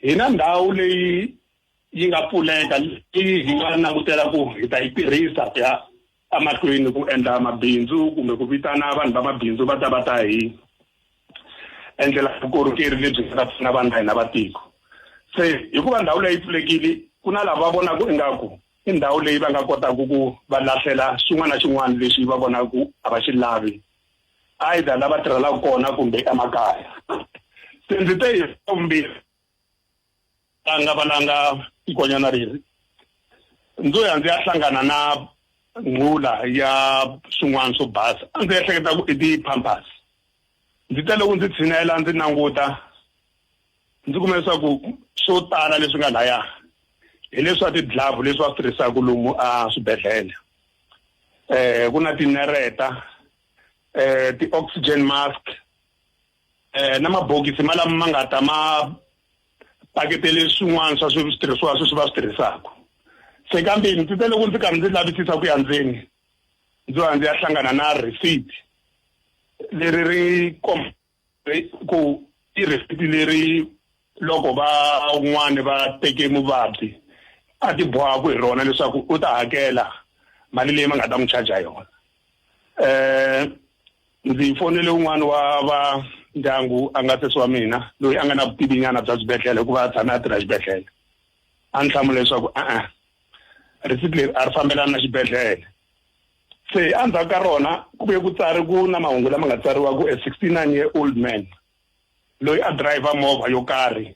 hi na ndhawu leyi yi nga pfuleka leyi hi nga langutela ku hi ta yi tirhisa ku ya emahlweni ku endla mabindzu kumbe ku vitana vanhu va mabindzu va ta va ta hi endlela vukorhokeri lebyi nga ta pfuna vanhu va hina va tiko se hikuva ndhawu leyi pfulekile ku na lava va vonaka ingaku i ndhawu leyi va nga kotaka ku va lahlela xin'wana na xin'wana lexi va vonaka ku a va xi lavi either lava tirhelaka kona kumbe emakaya se ndzi te hi vumbirhi langa valanga tikonyana reri ndzo ya ndzi ya hlangana na ngula ya swin'wana swo basa a ndzi ehleketa ku i ti-pampers. Ndzi te loko ndzi tshinela ndzi languta ndzi kume leswaku swo tala leswi nga laya hi leswa ti-glove leswi va swi tirhisaka lomu a swibedhlele. Ku na tinereta, ti-oxygen mask, na mabokisi ma lama ma nga ta ma paketele swin'wana swa switirhisiwa sweswi va swi tirhisaka. Se kambe ndzi te loko ndzi karhi ndzi lavisisa ku ya ndzeni, ndzi va ndzi ya hlangana na receipt leri ri ku i receipt leri loko van'wani va teke muvabyi a ti bohaku hi rona leswaku u ta hakela mali leyi va nga ta n'wi charge yona. Ndzi fonele un'wana wa va ndyangu a nga sesi wa mina loyi a nga na vutivinyana bya swibedhlele hikuva a tshame a tirha xibedhlele, a ni hlamula leswaku e-e, receipt leri a ri fambelani na xibedhlele. Se endzhaku ka rona ku vuye ku tsari ku na mahungu lama nga tsariwa ku a 69 year old man loyi a driver movha yo karhi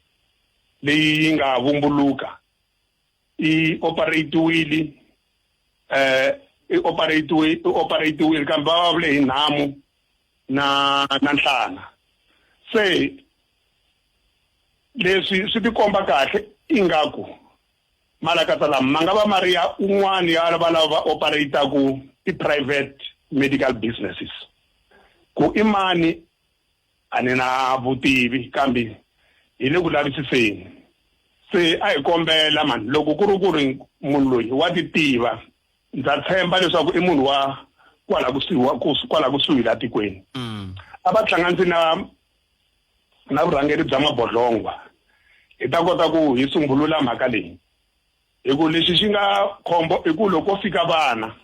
leyi yi nga vumbuluka i operatiwile, i operatiwe, i operatiwile kambe va vule hi nhamu na nhlana. Se leswi swi tikomba kahle ingaku malakatsa lama ma nga va ma ri ya un'wana ya va lava va operataku ti-private medical businesses. Ku i mani a ni na vutivi kambe hi le ku lavisiseni. Se a hi kombela mani loko ku ri ku ri munhu loyi wa ti tiva, ndza tshemba leswaku i munhu wa kwala kusuhi, wa kwala kusuhi la tikweni. A va hlanganisi na vurhangeri bya Mabodlongwa, hi ta kota ku hi sumbulula mhaka leyi. Hi ku lexi xi nga khombo i ku loko fika vana,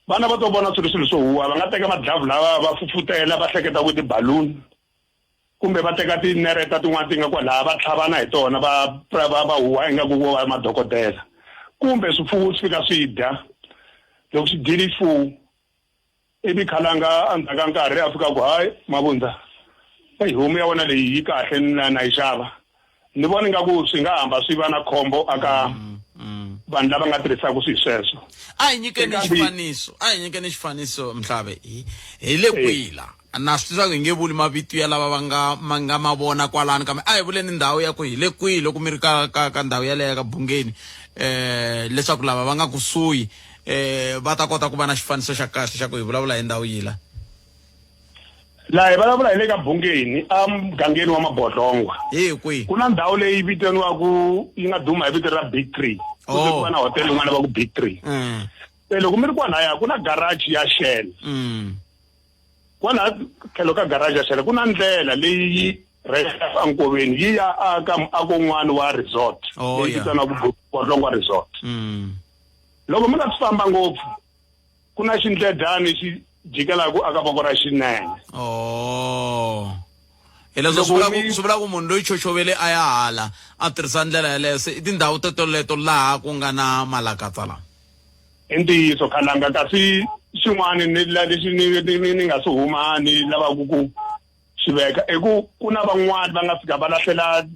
vana va to vona swilo swilo swo huwa, va nga teka madlavu lawa va fufutela va hleketa ku ti-balloon, kumbe va teka tinereta tin'wana ti nga kwalaha va tlhavana hi tona va huwa ingaku vo va madokodela, kumbe swifuwo swi fika swi dya. Loko swi dyile xifuwo, ivi khalanga endzhaku ka nkarhi a fika ku hayi Mavundza, eyi homu ya wena leyi yi kahle na yi xava. Ni vona ingaku swi nga hamba swi va na khombo aka vanhu lava nga tirhisaka swilo sweswo. A hi nyikeni xifaniso, a hi nyikeni xifaniso Mhlave, hi le kwihi la? Na swi tiva ku hi nge vuli mavito ya lava va nga ma nga ma vona kwalano, kambe a hi vuleni ndhawu ya ku hi le kwihi loko mi ri ka ndhawu yaleyo ka Bungeni, leswaku lava va nga kusuhi va ta kota ku va na xifaniso xa kahle xa ku hi vulavula hi ndhawu yihi la. Laha hi vulavula hi le ka Bungeni, emugangeni wa Mabodlongwa. Hi kwihi? Ku na ndhawu leyi vitaniwaku yi nga duma hi vito ra Big Tree. Ku ku va na hotel yin'wana va ku Big Tree. Se loko mi ri kwalaya ku na garage ya Shell. Kwala tlhelo ka garage ya Shell ku na ndlela leyi yi rhela enkoveni yi ya aka muako wun'wana wa resort. Leyi vitaniwaka Bodlongwa Resort. Loko mi nga swi famba ngopfu, ku na xindledyani xi jikelaka aka voko ra xinene. Hileswo swi vula ku, swi vula ku munhu loyi chochovele a ya hala a tirhisa ndlela yaleyo, se i tindhawu tetoleto laha ku nga na malakatsa lama. I ntiyiso khalanga, kasi xin'wana ni la lexi ni nga swi huma ni lavaka ku xi veka i ku ku na van'wani va nga fika va lahlela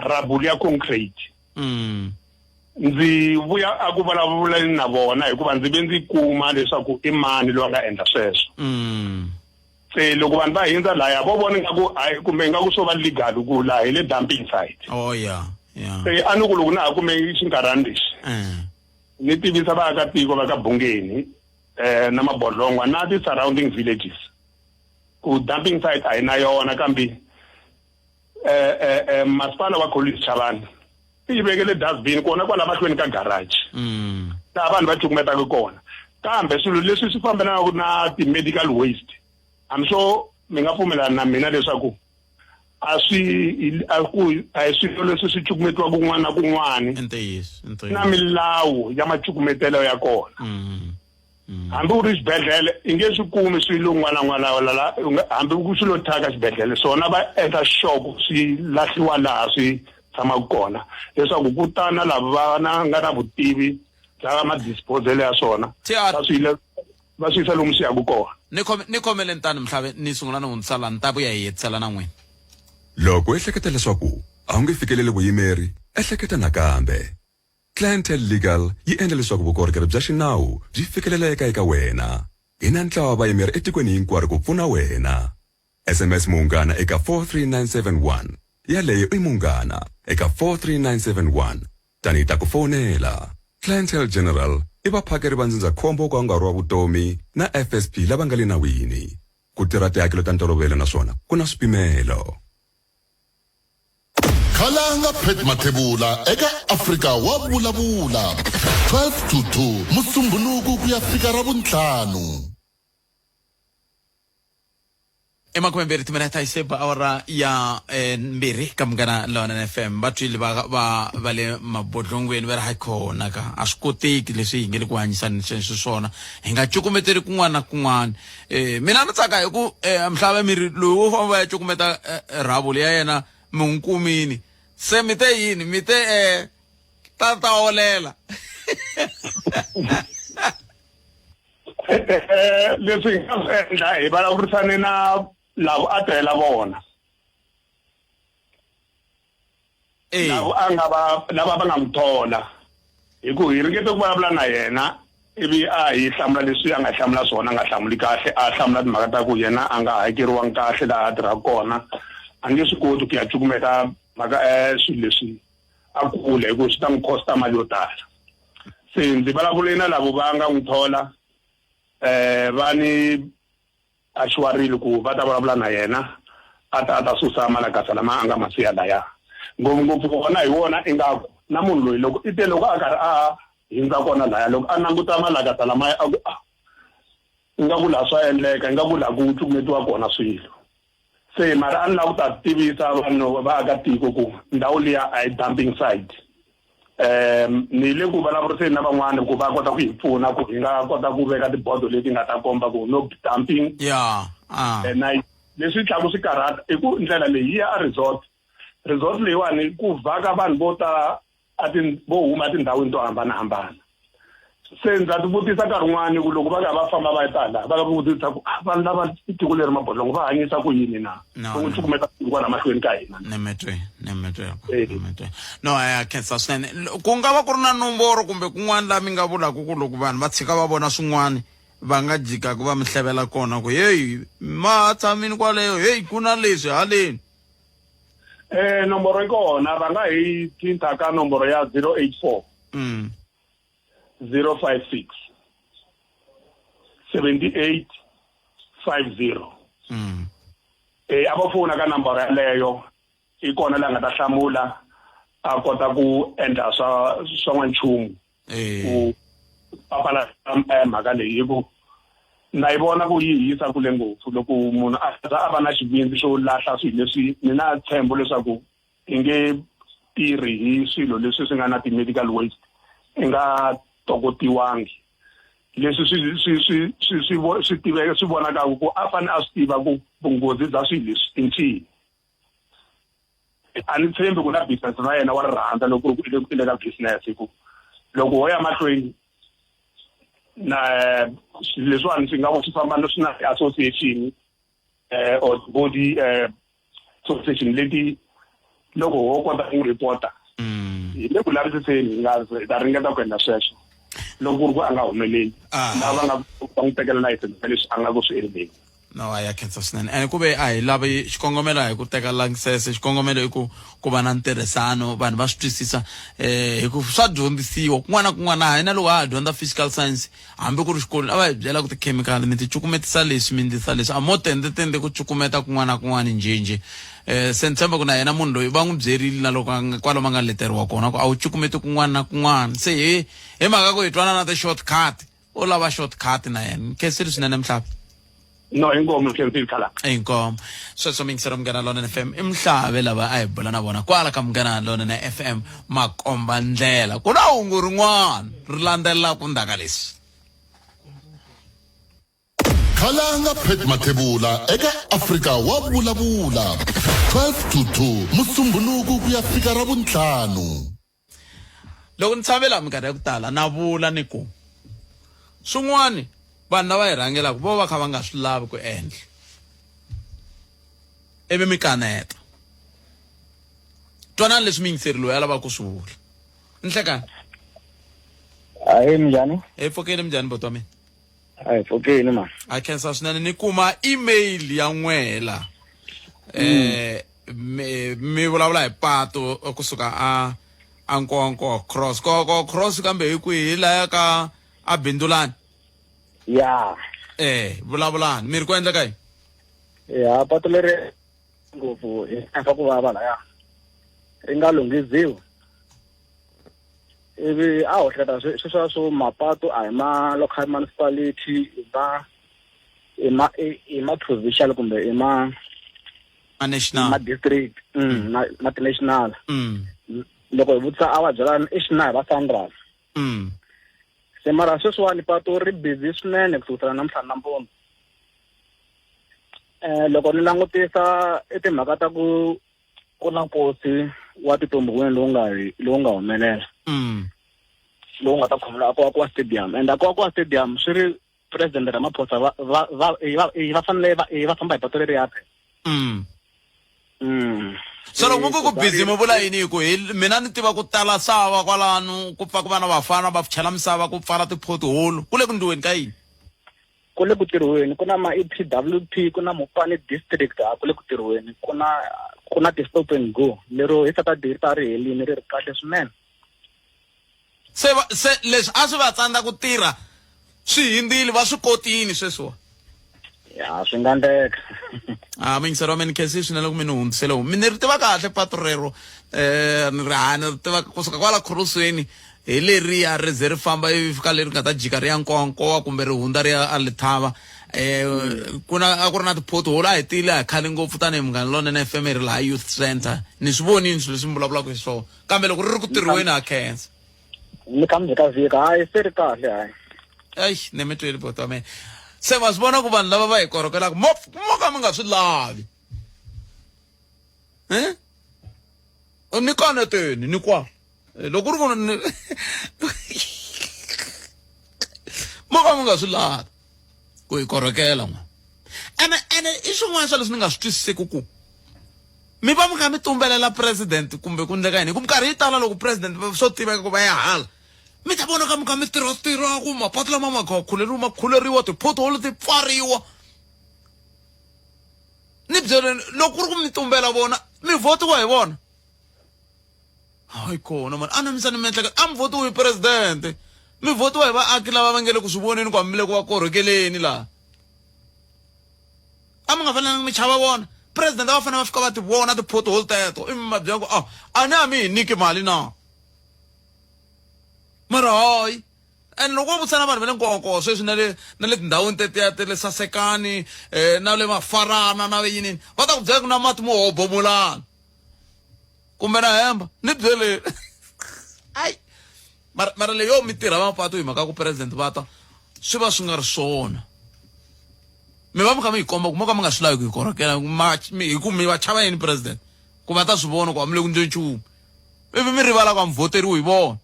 rubble ya concrete. Ndzi vuya a ku vulavuleni na vona hikuva ndzi ve ndzi kuma leswaku i mani loyi a nga endla sweswo. Se loko vanhu va hindza laya vo vona ingaku hayi, kumbe ingaku swo va legal ku laha hi le dumping site. Oh, yeah, yeah. Se a ni ku loko na ha kume xinkarhana lexi, ni tivisa vaakatiko va ka Bungeni na Mabodlongwa na ti-surrounding villages ku dumping site a hi na yona, kambe masipala wa Collins Chabane yi vekele dustbin kona kwala mahlweni ka garage. Laha vanhu va cukumetaka kona. Kambe swilo leswi swi fambelanaka na ti-medical waste, I'm sure mi nga pfumelana na mina leswaku a swi a ku a hi swilo leswi swi cukumetiwaka kun'wana na kun'wana. Na milawu ya macukumetelo ya kona. Hambi u ri xibedhlele i nge swi kumi swilo n'wana n'wana la, hambi ku swilo thyaka xibedhlele swona va endla sure ku swi lahliwa laha swi tshamaka kona, leswaku ku ta na lava va nga na vutivi bya ma-disposal ya swona, va swi yile, va swi yisa lomu swi yaka kona. Ni khome, ni khomele ntani Mhlave, ni sungula ni hundzisa la, ni ta vuya hi hetisela na n'wina. Loko u ehleketa leswaku a wu nge fikeleli vuyimeri, ehleketa nakambe. Clientele Legal yi endla leswaku vukorhokeri bya xinawu byi fikeleleka eka wena. Hi na ntlawa wa vayimeri etikweni hinkwaro ku pfuna wena. SMS Munghana eka 43971. Yaleyo i Munghana eka 43971. Tani hi ta ku fonela. Clientele General i vaphakeri va ndzindzakhombo wo ka wu nga ri wa vutomi na FSP lava nga le nawini. Ku tirha tihakelo ta ntolovelo naswona ku na swipimelo. Khalanga Pat Mathebula eka Afrika wa vulavula 12 to 2 Musumbhunuku ku ya fika Ravuntlhanu. I makumembirhi timinete yi se ba awara ya eh, mbirhi ka munghana lonene fm va twile va va va le mabodlongweni va ri hayi khona ka a swi koteki leswi hi nge le ku hanyisani xiswona hi nga cukumeteli kun'wana na kun'wana eh, mina ni tsaka hi ku eh, mhlava mi ri loyi wo famba va ya cukumeta eh, rhavulu ya yena mi n'wi kumini se mi te yini mi te eh, ta ta olela Eh, leswi hi nga swi endla hi vulavurisane na lavo a tirhela vona lavo a nga va lava va nga n'wi thola hi ku hi ringete ku vulavula na yena ivi a hi hlamula leswi a nga hlamula swona a nga hlamuli kahle a hlamula timhaka ta ku yena a nga hakeriwangi kahle laha a tirhaka kona a nge swi koti ku ya cukumeta mhaka um swilo leswi a kule hi ku swi ta n'wi costa mali yo tala se ndzi vulavule na lavo va nga n'wi thola um va ni assurile ku va ta vulavula na yena a ta a ta susa malagasa lama a nga ma siya laya ngopfungopfu wona hi wona ingaku na munhu loyi loko i te loko a karhi a hindza kona laya loko a languta malagasa lamaya a ku a ingaku laha swa endleka ingaku laha ku cukumetiwa kona swilo se mara a ni lava ku ta tivisa vanhu vaakatiko ku ndhawu liya a yi dumping site um ni le ku vulavuriseni na van'wani ku va kota ku hi pfuna ku hi nga kota ku veka tibodo leti nga ta komba ku no dumping ya ah. Eh, na leswi tlhaku swi karhata i ku ndlela leyi yi ya a resort resort leyiwani ku vhaka vanhu vo tala a ti vo huma etindhawini to hambanahambana se ndza ti vutisa nkarhi wun'wani ku loko va ka va famba va ta laha va ka vutisa ku ah, vanhu lava tiko leri mabolongo va hanyisa ku yini na ku cukumeta kwala mahlweni ka hina nemetwe nemetwe nemetwe no ya khensa swinene ku nga va ku ri na nomboro kumbe kun'wana laha mi nga vulaka ku loko vanhu va tshika va vona swin'wana va nga jikaka va mi hlevela kona ku heyi ma tshamini kwaleyo heyi ku na leswi haleni Eh nomboro yi kona va nga hi thinta ka nomboro ya 084 056 78 50 eh a va fona ka nomboro yaleyo i kona la nga ta hlamula a kota ku endla swa swa n'wanchumu ku papalata eh, mhaka leyi hi ku na yi vona ku yi hisa kule ngopfu loko munhu a za a va na xivindzi xo lahla swilo leswi ni na ntshembo leswaku i nge tirhi hi swilo leswi swi nga na ti-medical waste i nga tokotiwangi leswi swi swi swi swi swi swi tiveka swi vonakaka ku a fanele a swi tiva ku vunghozi bya swilo leswi i ncini a ni tshembi ku na business ra yena wa ri rhandza loko ku ri ku i le ka business hi ku loko ho ya mahlweni na swilo leswiwani swi nga swi famba swi na association eh or body eh association leti loko ho kota ku report hi le ku lavisiseni hi nga hi ta ringeta ku endla sweswo loko ku ri ku a nga humeleli lava nga va n'wi tekela layisense leswi a nga ku swi endleni no a ya khensa swinene ene ku ve a hi lavi xikongomelo a hi ku teka langsese xikongomelo i ku ku va na ntirhisano vanhu va swi twisisa um hi ku swa dyondzisiwa kun'wana na kun'wana na hina loko ha ha dyondza physical science hambi ku ri xikolweni a va hi byela ku tikhemikhali mi ti cukumetisa leswi mi ndlisa leswi a mo tende tende ku cukumeta kun'wana na kun'wana njhenjhe um se ni tshemba ku na yena munhu loyi va n'wi byerile na loko kwalomu a nga leteriwa kona ku a wu cukumeti kun'wana na kun'wana se hi hi mhaka ku hi twanana ti-short cut u lava short cut na yena ni khensile swinene mhlavi no inkomo khensile khala inkomo sweswo mingisero munghana lonene fm i mhlave lava a hi bula na vona kwala ka munghana lonene fm makomba ndlela ku na hungu rin'wana ri landzelelaka ndzhaka leswi Khalanga Pat Mathebula eka Afrika wa vulavula 12 to 2 Musumbhunuku ku ya fika Ravuntlhanu. Loko ni tshame laha minkarhi ya ku tala na vula ni ku swin'wani vanhu lava hi rhangelaka vo va kha va nga swi lavi ku endla ivi mi kaneta twanani leswi muyingiseri loyi a lavaka ku swi vula nhlekani Ahee minjhani? Hi pfukile minjhani buti wa mina A hi pfukile ma. A khensa swinene ni kuma email ya n'wela. eh mi mi vulavula hi pato kusuka a a Nkowankowa cross Nkowankowa cross kambe hi kwihi hi laya ka a Bindulani ya eh vulavulani mi ri ku endleka yini ya pato leri ngopfu hi fa ku vava laya ri nga lunghiziwi ivi a ho hleketa sweswiya swo mapatu a hi ma local municipality i ma i ma i ma provincial kumbe i ma ma national ma district na ma ti-national loko hi vutisa a va byela i xina hi va sandral se mara sweswiwani patu ri busy swinene ku sukisela namuntlha nampundzu um loko ni langutisa i timhaka ta ku ku na nkosi wa titombukweni lowu nga lowu nga humelela lowu nga ta khomela akuakuwa stadium and akuakuwa stadium swi ri president Ramaphosa va va va va va fanele va va famba hi patu leriya phela So loko mi ku ku busy mi vula yini hi ku hi mina ni tiva ku tala sava kwalano ku pfa ku va na vafana va chela misava ku pfala ti-pothole ku le ku ndliweni ka yini ku le ku tirhiweni ku na ma EPWP ku na Mopani district a ku le ku tirhiweni ku na ku na ti-stop and go lero hi Saturday ri ta ri helini ri ri kahle swinene se va se leswi a swi va tsandza ku tirha swi hindzile va swi kotini sweswiwa ya swi nga ndleka a muyingiseri wa mina ni khensile swinene ku mi ni hundzisele mi ni ri tiva kahle patu rero um ni ri ha ni ri tiva kusuka kwala khorosweni hi leriya ri ze ri famba ivi fika leri nga ta jika ri ya nkowankowa kumbe ri hundza ri ya alithava um ku na a ku ri na ti-pothole a hi tile a hi khale ngopfu tanihi munghana lonene f m ri laha youth center ni swi vonini swilo leswi mi vulavulaka hi swona kambe loko ri ri ku tirhiweni ha khensa ni kha mi vhikavhika hayi se ri kahle hayi eyi ni mi tweli boti wa mina se ma swi vona ku vanhu lava va hi korokelaka mo mo ka mi nga swi lavi eh ni kaneteni ni kwala loko ku ri ku mo ka mi nga swi lavi ku hi korhokela n'wana ene ene i swin'wana swa leswi ni nga swi twisiseki ku mi va mi kha mi tumbelela president kumbe ku ndleka yini hi ku minkarhi yi tala loko president swo tiveka ku va ya hala mi ta vona ka mi kha mi tirha tirha ku mapatu lama ma kha khuleriwa ma khuleriwa ti-pothole ti pfariwa ni byeleni loko ku ri ku mi tumbela vona mi votiwa hi vona hayi kona mani a na misani miehleketo a mi votiwi hi presidente mi votiwa hi vaaki lava va nge le ku swi voneni ku hambi le ku va korhokeleni laha a mi nga fanelanga mi chava vona president a va fanele va fika va ti vona ti-pothole teto i mi ma byela ku a a ni a mi hi nyiki mali na mara hayi and loko wo vutisa na vanhu va le nkowankowa sweswi na le na le tindhawini tetiya ta le sasekani um na le mafarana na yinini va ta ku byela ku na mati mo hobomulana kumbe na hemba ni byeleni ayi mara mara leyo mi tirha mapatu hi mhaka ku president va ta swi va swi nga ri swona mi va mi kha mi yi komba ku mo ka mi nga swi lavi ku yi korhokela hi ku mi va chava yini president ku va ta swi vona ku a mi le ku ndleni nchumu ivi mi rivala ku a mi voteriwi hi vona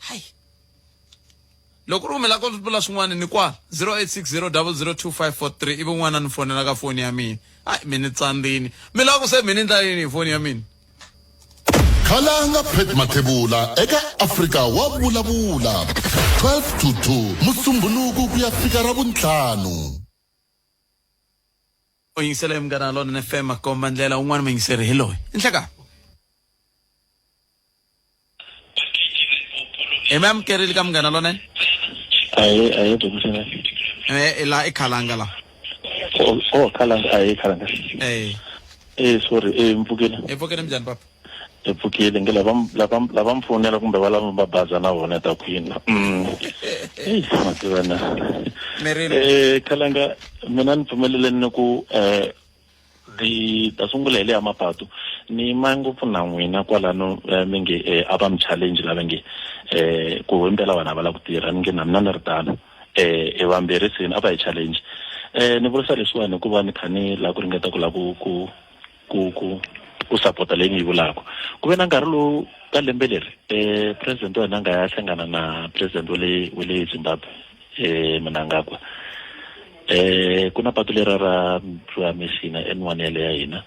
hayi loko ri ku mi lava ku vula swin'wana ni kwala 0860002543 ivi un'wana ni fonela ka foni ya mina hayi mi ni tsandzini mi lava ku se mi ni ndla yini hi foni ya mina khalanga pet mathebula eka afrika wa vulavula 12 to 2 musumbhunuku ku ya fika ra vuntlhanu u yingisela hi munghana lonene fm komba ndlela un'wana muyingiseri hi loyi i nhlekani hi mi amukerile ka munghana lonene ahe ahe dokodela eh la i khalanga la oh oh khalanga ahe khalanga eh eh sorry eh mpfukile hi pfukile minjhani papa hi pfukile nge lava lava lava mi fonela kumbe va lava va baza na vona ta kwini ei ma tiva na eh khalanga mina ni pfumeleleni ni ku eh Ni ta sungula hi le ya mapatu ni yima ngopfu na n'wina kwalano eh, mi nge eh, a va mi challenge lava nge eh, ku himpela vanhu a va lava ku tirha ni nge na mina ni ri tano eh, i vambirhi seni a va hi challenge eh, ni vurisa leswiwani hikuva ni kha ni lava ku ringeta ku lava ku ku ku ku ku sapota leyi ni yi vulaka ku ve na nkarhi lowu ka lembe leri eh, president wa hina a nga ya hlangana na president wa le wa le Zimbabwe eh Mnangagwa eh ku na patu lera ra ra Messina N1 yale ya hina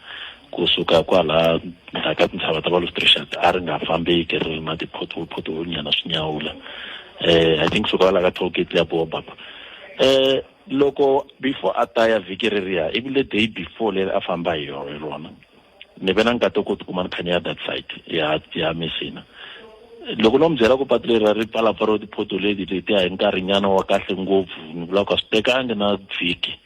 kusuka kwala ndzhaku ka tintshava ta va Luftrishad a ri nga fambeki ri na ti-pothole pothole nyana swi nyawula eh I think suka kwala ka toll gate ya Boobab eh Loko before a ta ya vhiki reriya, ivi le day before leri a famba hi yona hi rona, ni ve na nkateko wo tikuma ni kha ni ya that side ya ya Messina. Loko no mi byela ku patu leri ri pfalapfariwe ti-pothole leti letiya hi nkarhinyana wa kahle ngopfu, ni vula ku a swi tekangi na vhiki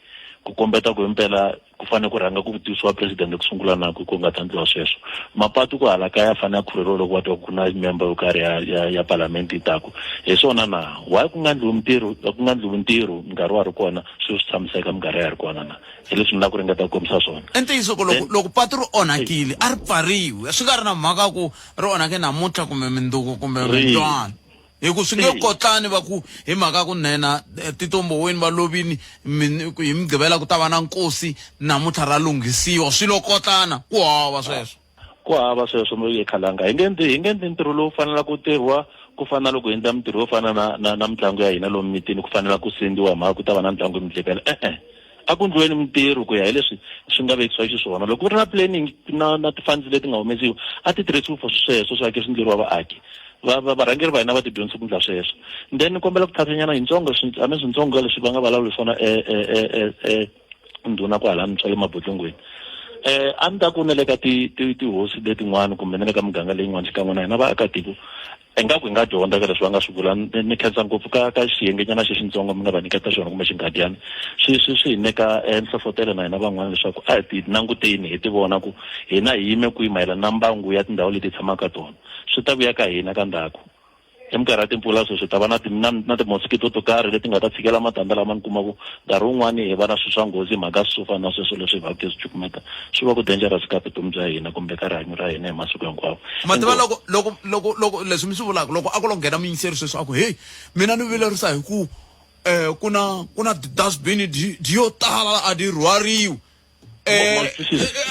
ku kombeta ku himpela ku fanele ku rhanga ku vutisiwa president ku sungula na ku ku nga ta ndliwa sweswo. Mapatu ku hala kaya fanele a khurheriwa loko va twa ku na member yo karhi ya ya ya palamende yi taku. Hi swona na? Why ku nga ndliwi mintirho ku nga ndliwi ntirho minkarhi wa ha ri kona swilo swi tshamiseka minkarhi ya ha ri kona na? Hi leswi ni lava ku ringeta ku kombisa swona. I ntiyiso ku loko loko patu ri onhakile a ri pfariwi swi nga ri na mhaka ku ri onhake namuntlha kumbe mindzuku kumbe mundlwana. Hi ku swi nge kotlani va ku hi mhaka ku nhenha eh, Tito Mboweni va lovini hi Mugqivela ku ta va na nkosi namuntlha ra lunghisiwa swi lo kotlana ku hava sweswo. Ku hava sweswo mo ekhalanga hi nge endli hi nge endli ntirho lowu fanelaka ku tirhiwa ku fana na loko hi endla mintirho yo fana na na na mitlangu ya hina lomu mitini ku fanela ku sendiwa hi mhaka ku ta va na mitlangu hi Mugqivela e-e a ku ndliweni mintirho ku ya hi leswi swi nga vekisiwa xiswona loko ku ri na planning na na ti-funds leti nga humesiwa a ti tirhisiwi for sweswo swi ake swi ndleriwa vaaki va va varhangeri va hina va ti dyondzise ku ndla sweswo then ni kombela ku thathanyana yintsongo hambi swintsongo ka leswi va nga vulavuli swona e e e e e ndhuna kwalano swa le mabotlongweni eh a ni ta ku na le ka ti ti tihosi letin'wana kumbe na le ka muganga leyin'wana xikan'we na hina vaakatiko ingaku hi nga dyondza ka leswi va nga swi vula ni khensa ngopfu ka ka xiyengenyana xexintsongo mi nga va nyiketa xona kumbe xingadyana swi swi swi hi nyika eh, nhlohlotelo na hina van'wana leswaku a hi ti languteni hi ti vona ku hina hi yime kwihi mayelana na mbangu ya tindhawu leti hi tshamaka ka tona swi ta vuya ka hina ka ndzhaku eminkarhi ya timpfula sweswi ta va na na na ti-mosquito to karhi leti nga ta tshikela matandza lama ni kuma ku nkarhi wun'wani hi va na swilo swa nghozi hi mhaka swo fana na sweswo leswi hi va ku swi cukumeta swi va ku dangerous ka vutomi bya hina kumbe ka rihanyo ra hina hi masiku hinkwawo ma tiva loko loko loko loko leswi mi swi vulaka loko a ku lo nghena muyingiseri sweswi a ku heyi mina ni vilerisa hi ku um ku na ku na ti-dustbin di di yo tala a di rhwariwi Eh,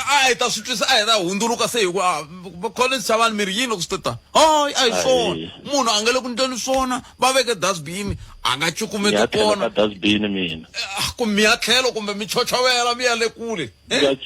a hi ta swi twisa a hi ta hundzuluka se hi ku ah, Collins Chavani mi ri yini loko swi te tani hayi a hi swona munhu a nga le ku ndleni swona va veke dustbin a nga cukumeti kona dustbin mina ah, ku mi ya tlhelo kumbe mi chochovela mi ya le kule eh?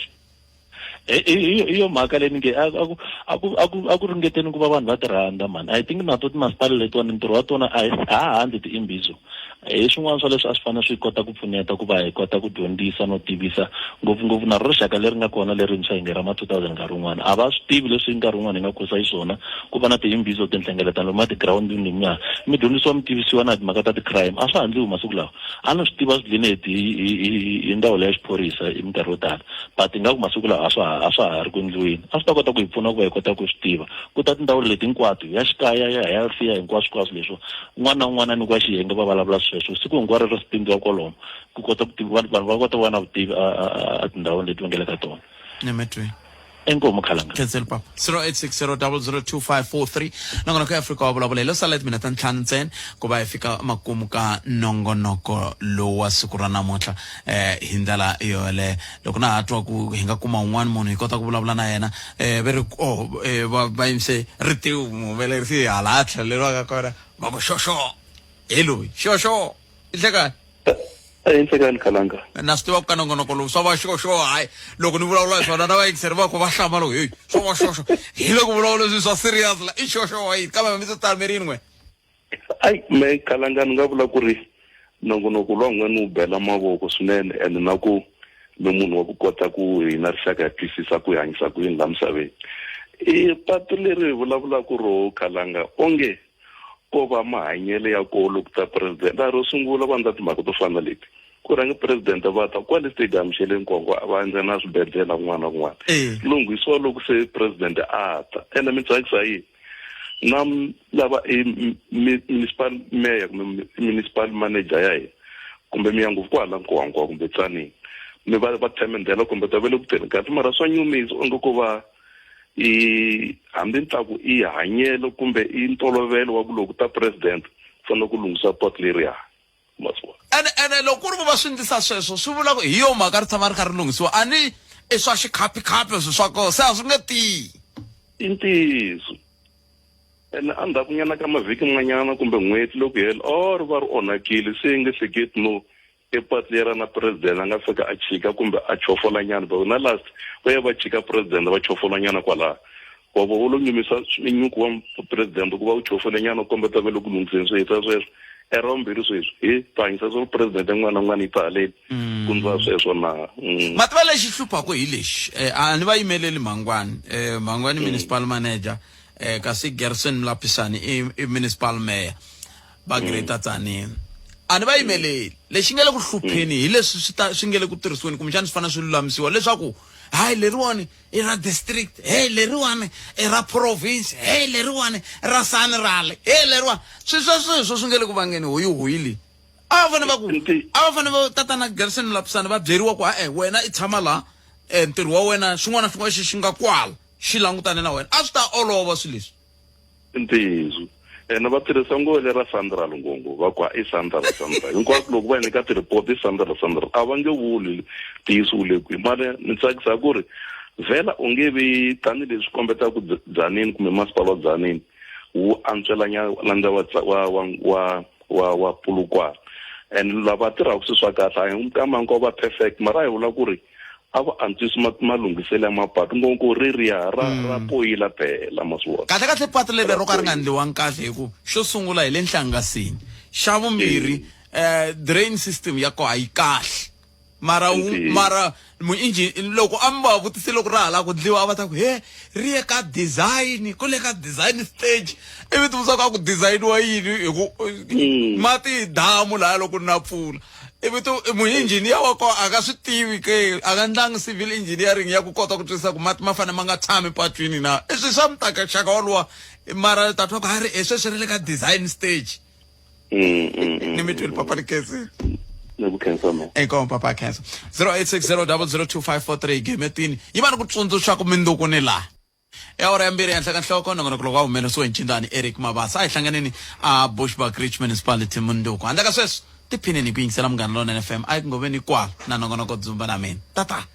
Hi yo mhaka leyi ni nge a ku a ku a ku ringeteni ku va vanhu va ti rhandza mani i think na to timasipala letiwani ntirho wa tona a ha handzi tiimbizo hi swin'wana swa leswi a swi fanele swi kota ku pfuneta ku va hi kota ku dyondzisa no tivisa ngopfungopfu na ro rixaka leri nga kona lerintshwa hi nge ra ma 2000 nkarhi wun'wana a va swi tivi leswi nkarhi wun'wana hi nga kurisa xiswona ku va na tiimbizo tinhlengeletano lomu etigirawundini lomuya mi dyondzisiwa mi tivisiwa na timhaka ta ti-crime a swa ha ndliwi masiku lawa a ni swi tiva swi dline hi hi ndzawulo ya xiphorisa hi minkarhi yo tala but ingaku masiku lawa a swa a swa ha ri ku endliweni a swi ta kota ku hi pfuna ku va hi kota ku swi tiva ku ta tindzawulo leti hinkwato ya xikaya ya health ya hinkwaswo leswo un'wana na un'wana a nyikiwa xiyenge va vulavula sweswo siku hinkwaro ri spindiwa kwalomo ku kota ku vanhu va kota ku va na vutivi etindhawini leti va nga le ka tona nemetweni inkomu khalanga khenseli papa 0860002543 nongonoko ya afrika wa vulavula hi lo sala timinete ta ntlhanu ntsena ku va hi fika makumu ka nongonoko lowu wa siku ra namuntlha eh hi ndlela yoleyo loko na ha twa ku hi nga kuma un'wana munhu hi kota ku vulavula na yena eh ve ri oh eh, va va yimise ritiwu muhumelerisi hala a tlheleriwaka kona va ku xoxo hi loyi xoxo i hlekani i nhlekani khalanga na swi tiva ku ka nongonoko lowu swa va xoxo hayi loko ni vulavula hi swona na vayingiseri va ku va hlamala ku heyi swa va xoxo hi le ku vulavula leswi swa serious la i xoxo wa yini kambe mi swi tala mi ri yini n'we ayi me khalanga ni nga vula ku ri nongonoko lowa n'we ni wu bela mavoko swinene ene na ku mi munhu wa ku kota ku hina rixaka ya twisisa ku hi hanyisa ku yini la misaveni i patu leri hi vulavulaka roho khalanga onge ko va mahanyelo ya koho loko ta president a ro sungula va endla timhaka to fana na leti ku rhange president va ta kwale stadium xa le Nkongo a va endla na swibedhlele kun'wana na kun'wana lunghisiwa loko se president a ta ene mi tsakisa yini na lava i municipal mayor kumbe municipal manager ya hina kumbe mi ya ngopfu kwahala Nkowankowa kumbe Tzaneen mi va va themendhela kumbe ta va le ku teni kahle mara swa nyumisa onge ko va i hambi ni ta ku i hanyelo kumbe i ntolovelo wa ku loko ta president fanele ku lunghisa patu leriya ma swi vona ene ene loko ku ri ku va swi ndlisa sweswo swi vula ku hi yo mhaka ri tshama ri kha ri lunghisiwa a ni i swa xikhaphikhaphi swi swa kona se a swi nge tiyi i ntiyiso ene endzhakunyana ka mavhiki man'wanyana kumbe n'hweti loko hela o ri va ri onhakile se yi nge hleketi no i patu lera na president a nga fika a chika kumbe a chofolanyana but na last va ya va chika president va chofolanyana kwalaha wa vo wo lo nyumisa nyuku wa president ku va wu chofolenyana ku kombeta va le ku lunghiseni swi heta sweswo Era vumbirhi sweswi hi ta hanyisa swo president n'wana na n'wana yi ta haleni ku ndza sweswo na. Mativa lexi hluphaka hi lexi a ni va yimeleli Mhangwani Mhangwani municipal manager kasi Gerson Mlapisani i municipal mayor va Greater Tzaneen a ni va yimeleli lexi nga le ku hlupheni hi leswi swi ta swi nge le ku tirhisiweni kumbexana swi fanele swi lulamisiwa leswaku hayi leriwani i ra district hey leriwani i ra province hey leriwani ra sanral hey leriwani swi sweswo sweswo swi nge le ku vangeni hoyi hoyi leyi a va fanele va ku a va fanele va tatana Gerson Mulapisana va byeriwa ku e wena i tshama laha um ntirho wa wena xin'wana na xin'wana xi xi nga kwala xi langutane na wena a swi ta olova swilo leswi Ntiyiso ene va tirhisa ngopfu lera sandral ngopfu va ku i sandral sandral hinkwako loko va nyika ti-report i sandral sandral a va nge vuli ntiyiso wu le kwihi mara ni tsakisa ku ri vhela u nge vi tanihileswi kombetaka ku Tzaneen kumbe masipala wa Tzaneen wu antswelanyana landza wa wa wa wa wa wa Polokwane and lava tirhaka swilo swa kahle a hi nkama hinkwawo va perfect mara a hi vula ku ri a va antswisi malunghiselo ya mapatu ngopfu reriya ra ra poyila phela ma swi vona. Kahle kahle patu leri ro ka ri nga endliwangi kahle hi ku xo sungula hi le nhlangasini xa vumbirhi drain system ya kona a yi kahle mara mara muinji loko a mi va vutise loko ra ha lava ku ndliwa a va ta ku he ri ye ka design ku le ka design stage ivi ti vutisa ku a ku designiwa yini hi ku mati damu laya loko na pfula ivi tu muinjiniya wa kona a nga swi tivi ke a nga ndlangi civil engineering ya ku kota ku twisisa ku mati ma fanele ma nga tshami patwini na i swi swa mutakaxaka woluwa mara ta twa ku a ri e sweswi ri le ka design stage ni mi twile papa ni khensile. Ni ku khensa mina. Inkomu papa khensa. 0860002543 gemetini yi va ni ku tsundzuxa ku minduku ni laha. I awara ya mbirhi ehenhla ka nhloko nongonoko loko wa humelerisiwe hi ncindani Eric Mabasa. A hi hlanganeni a Bushbuckridge Municipality munduku. Handle ka sweswo, tiphineni hi ku yingisela Munghana Lonene FM a yi ku ngoveni kwala na nongonoko Dzumba na mina. Tata.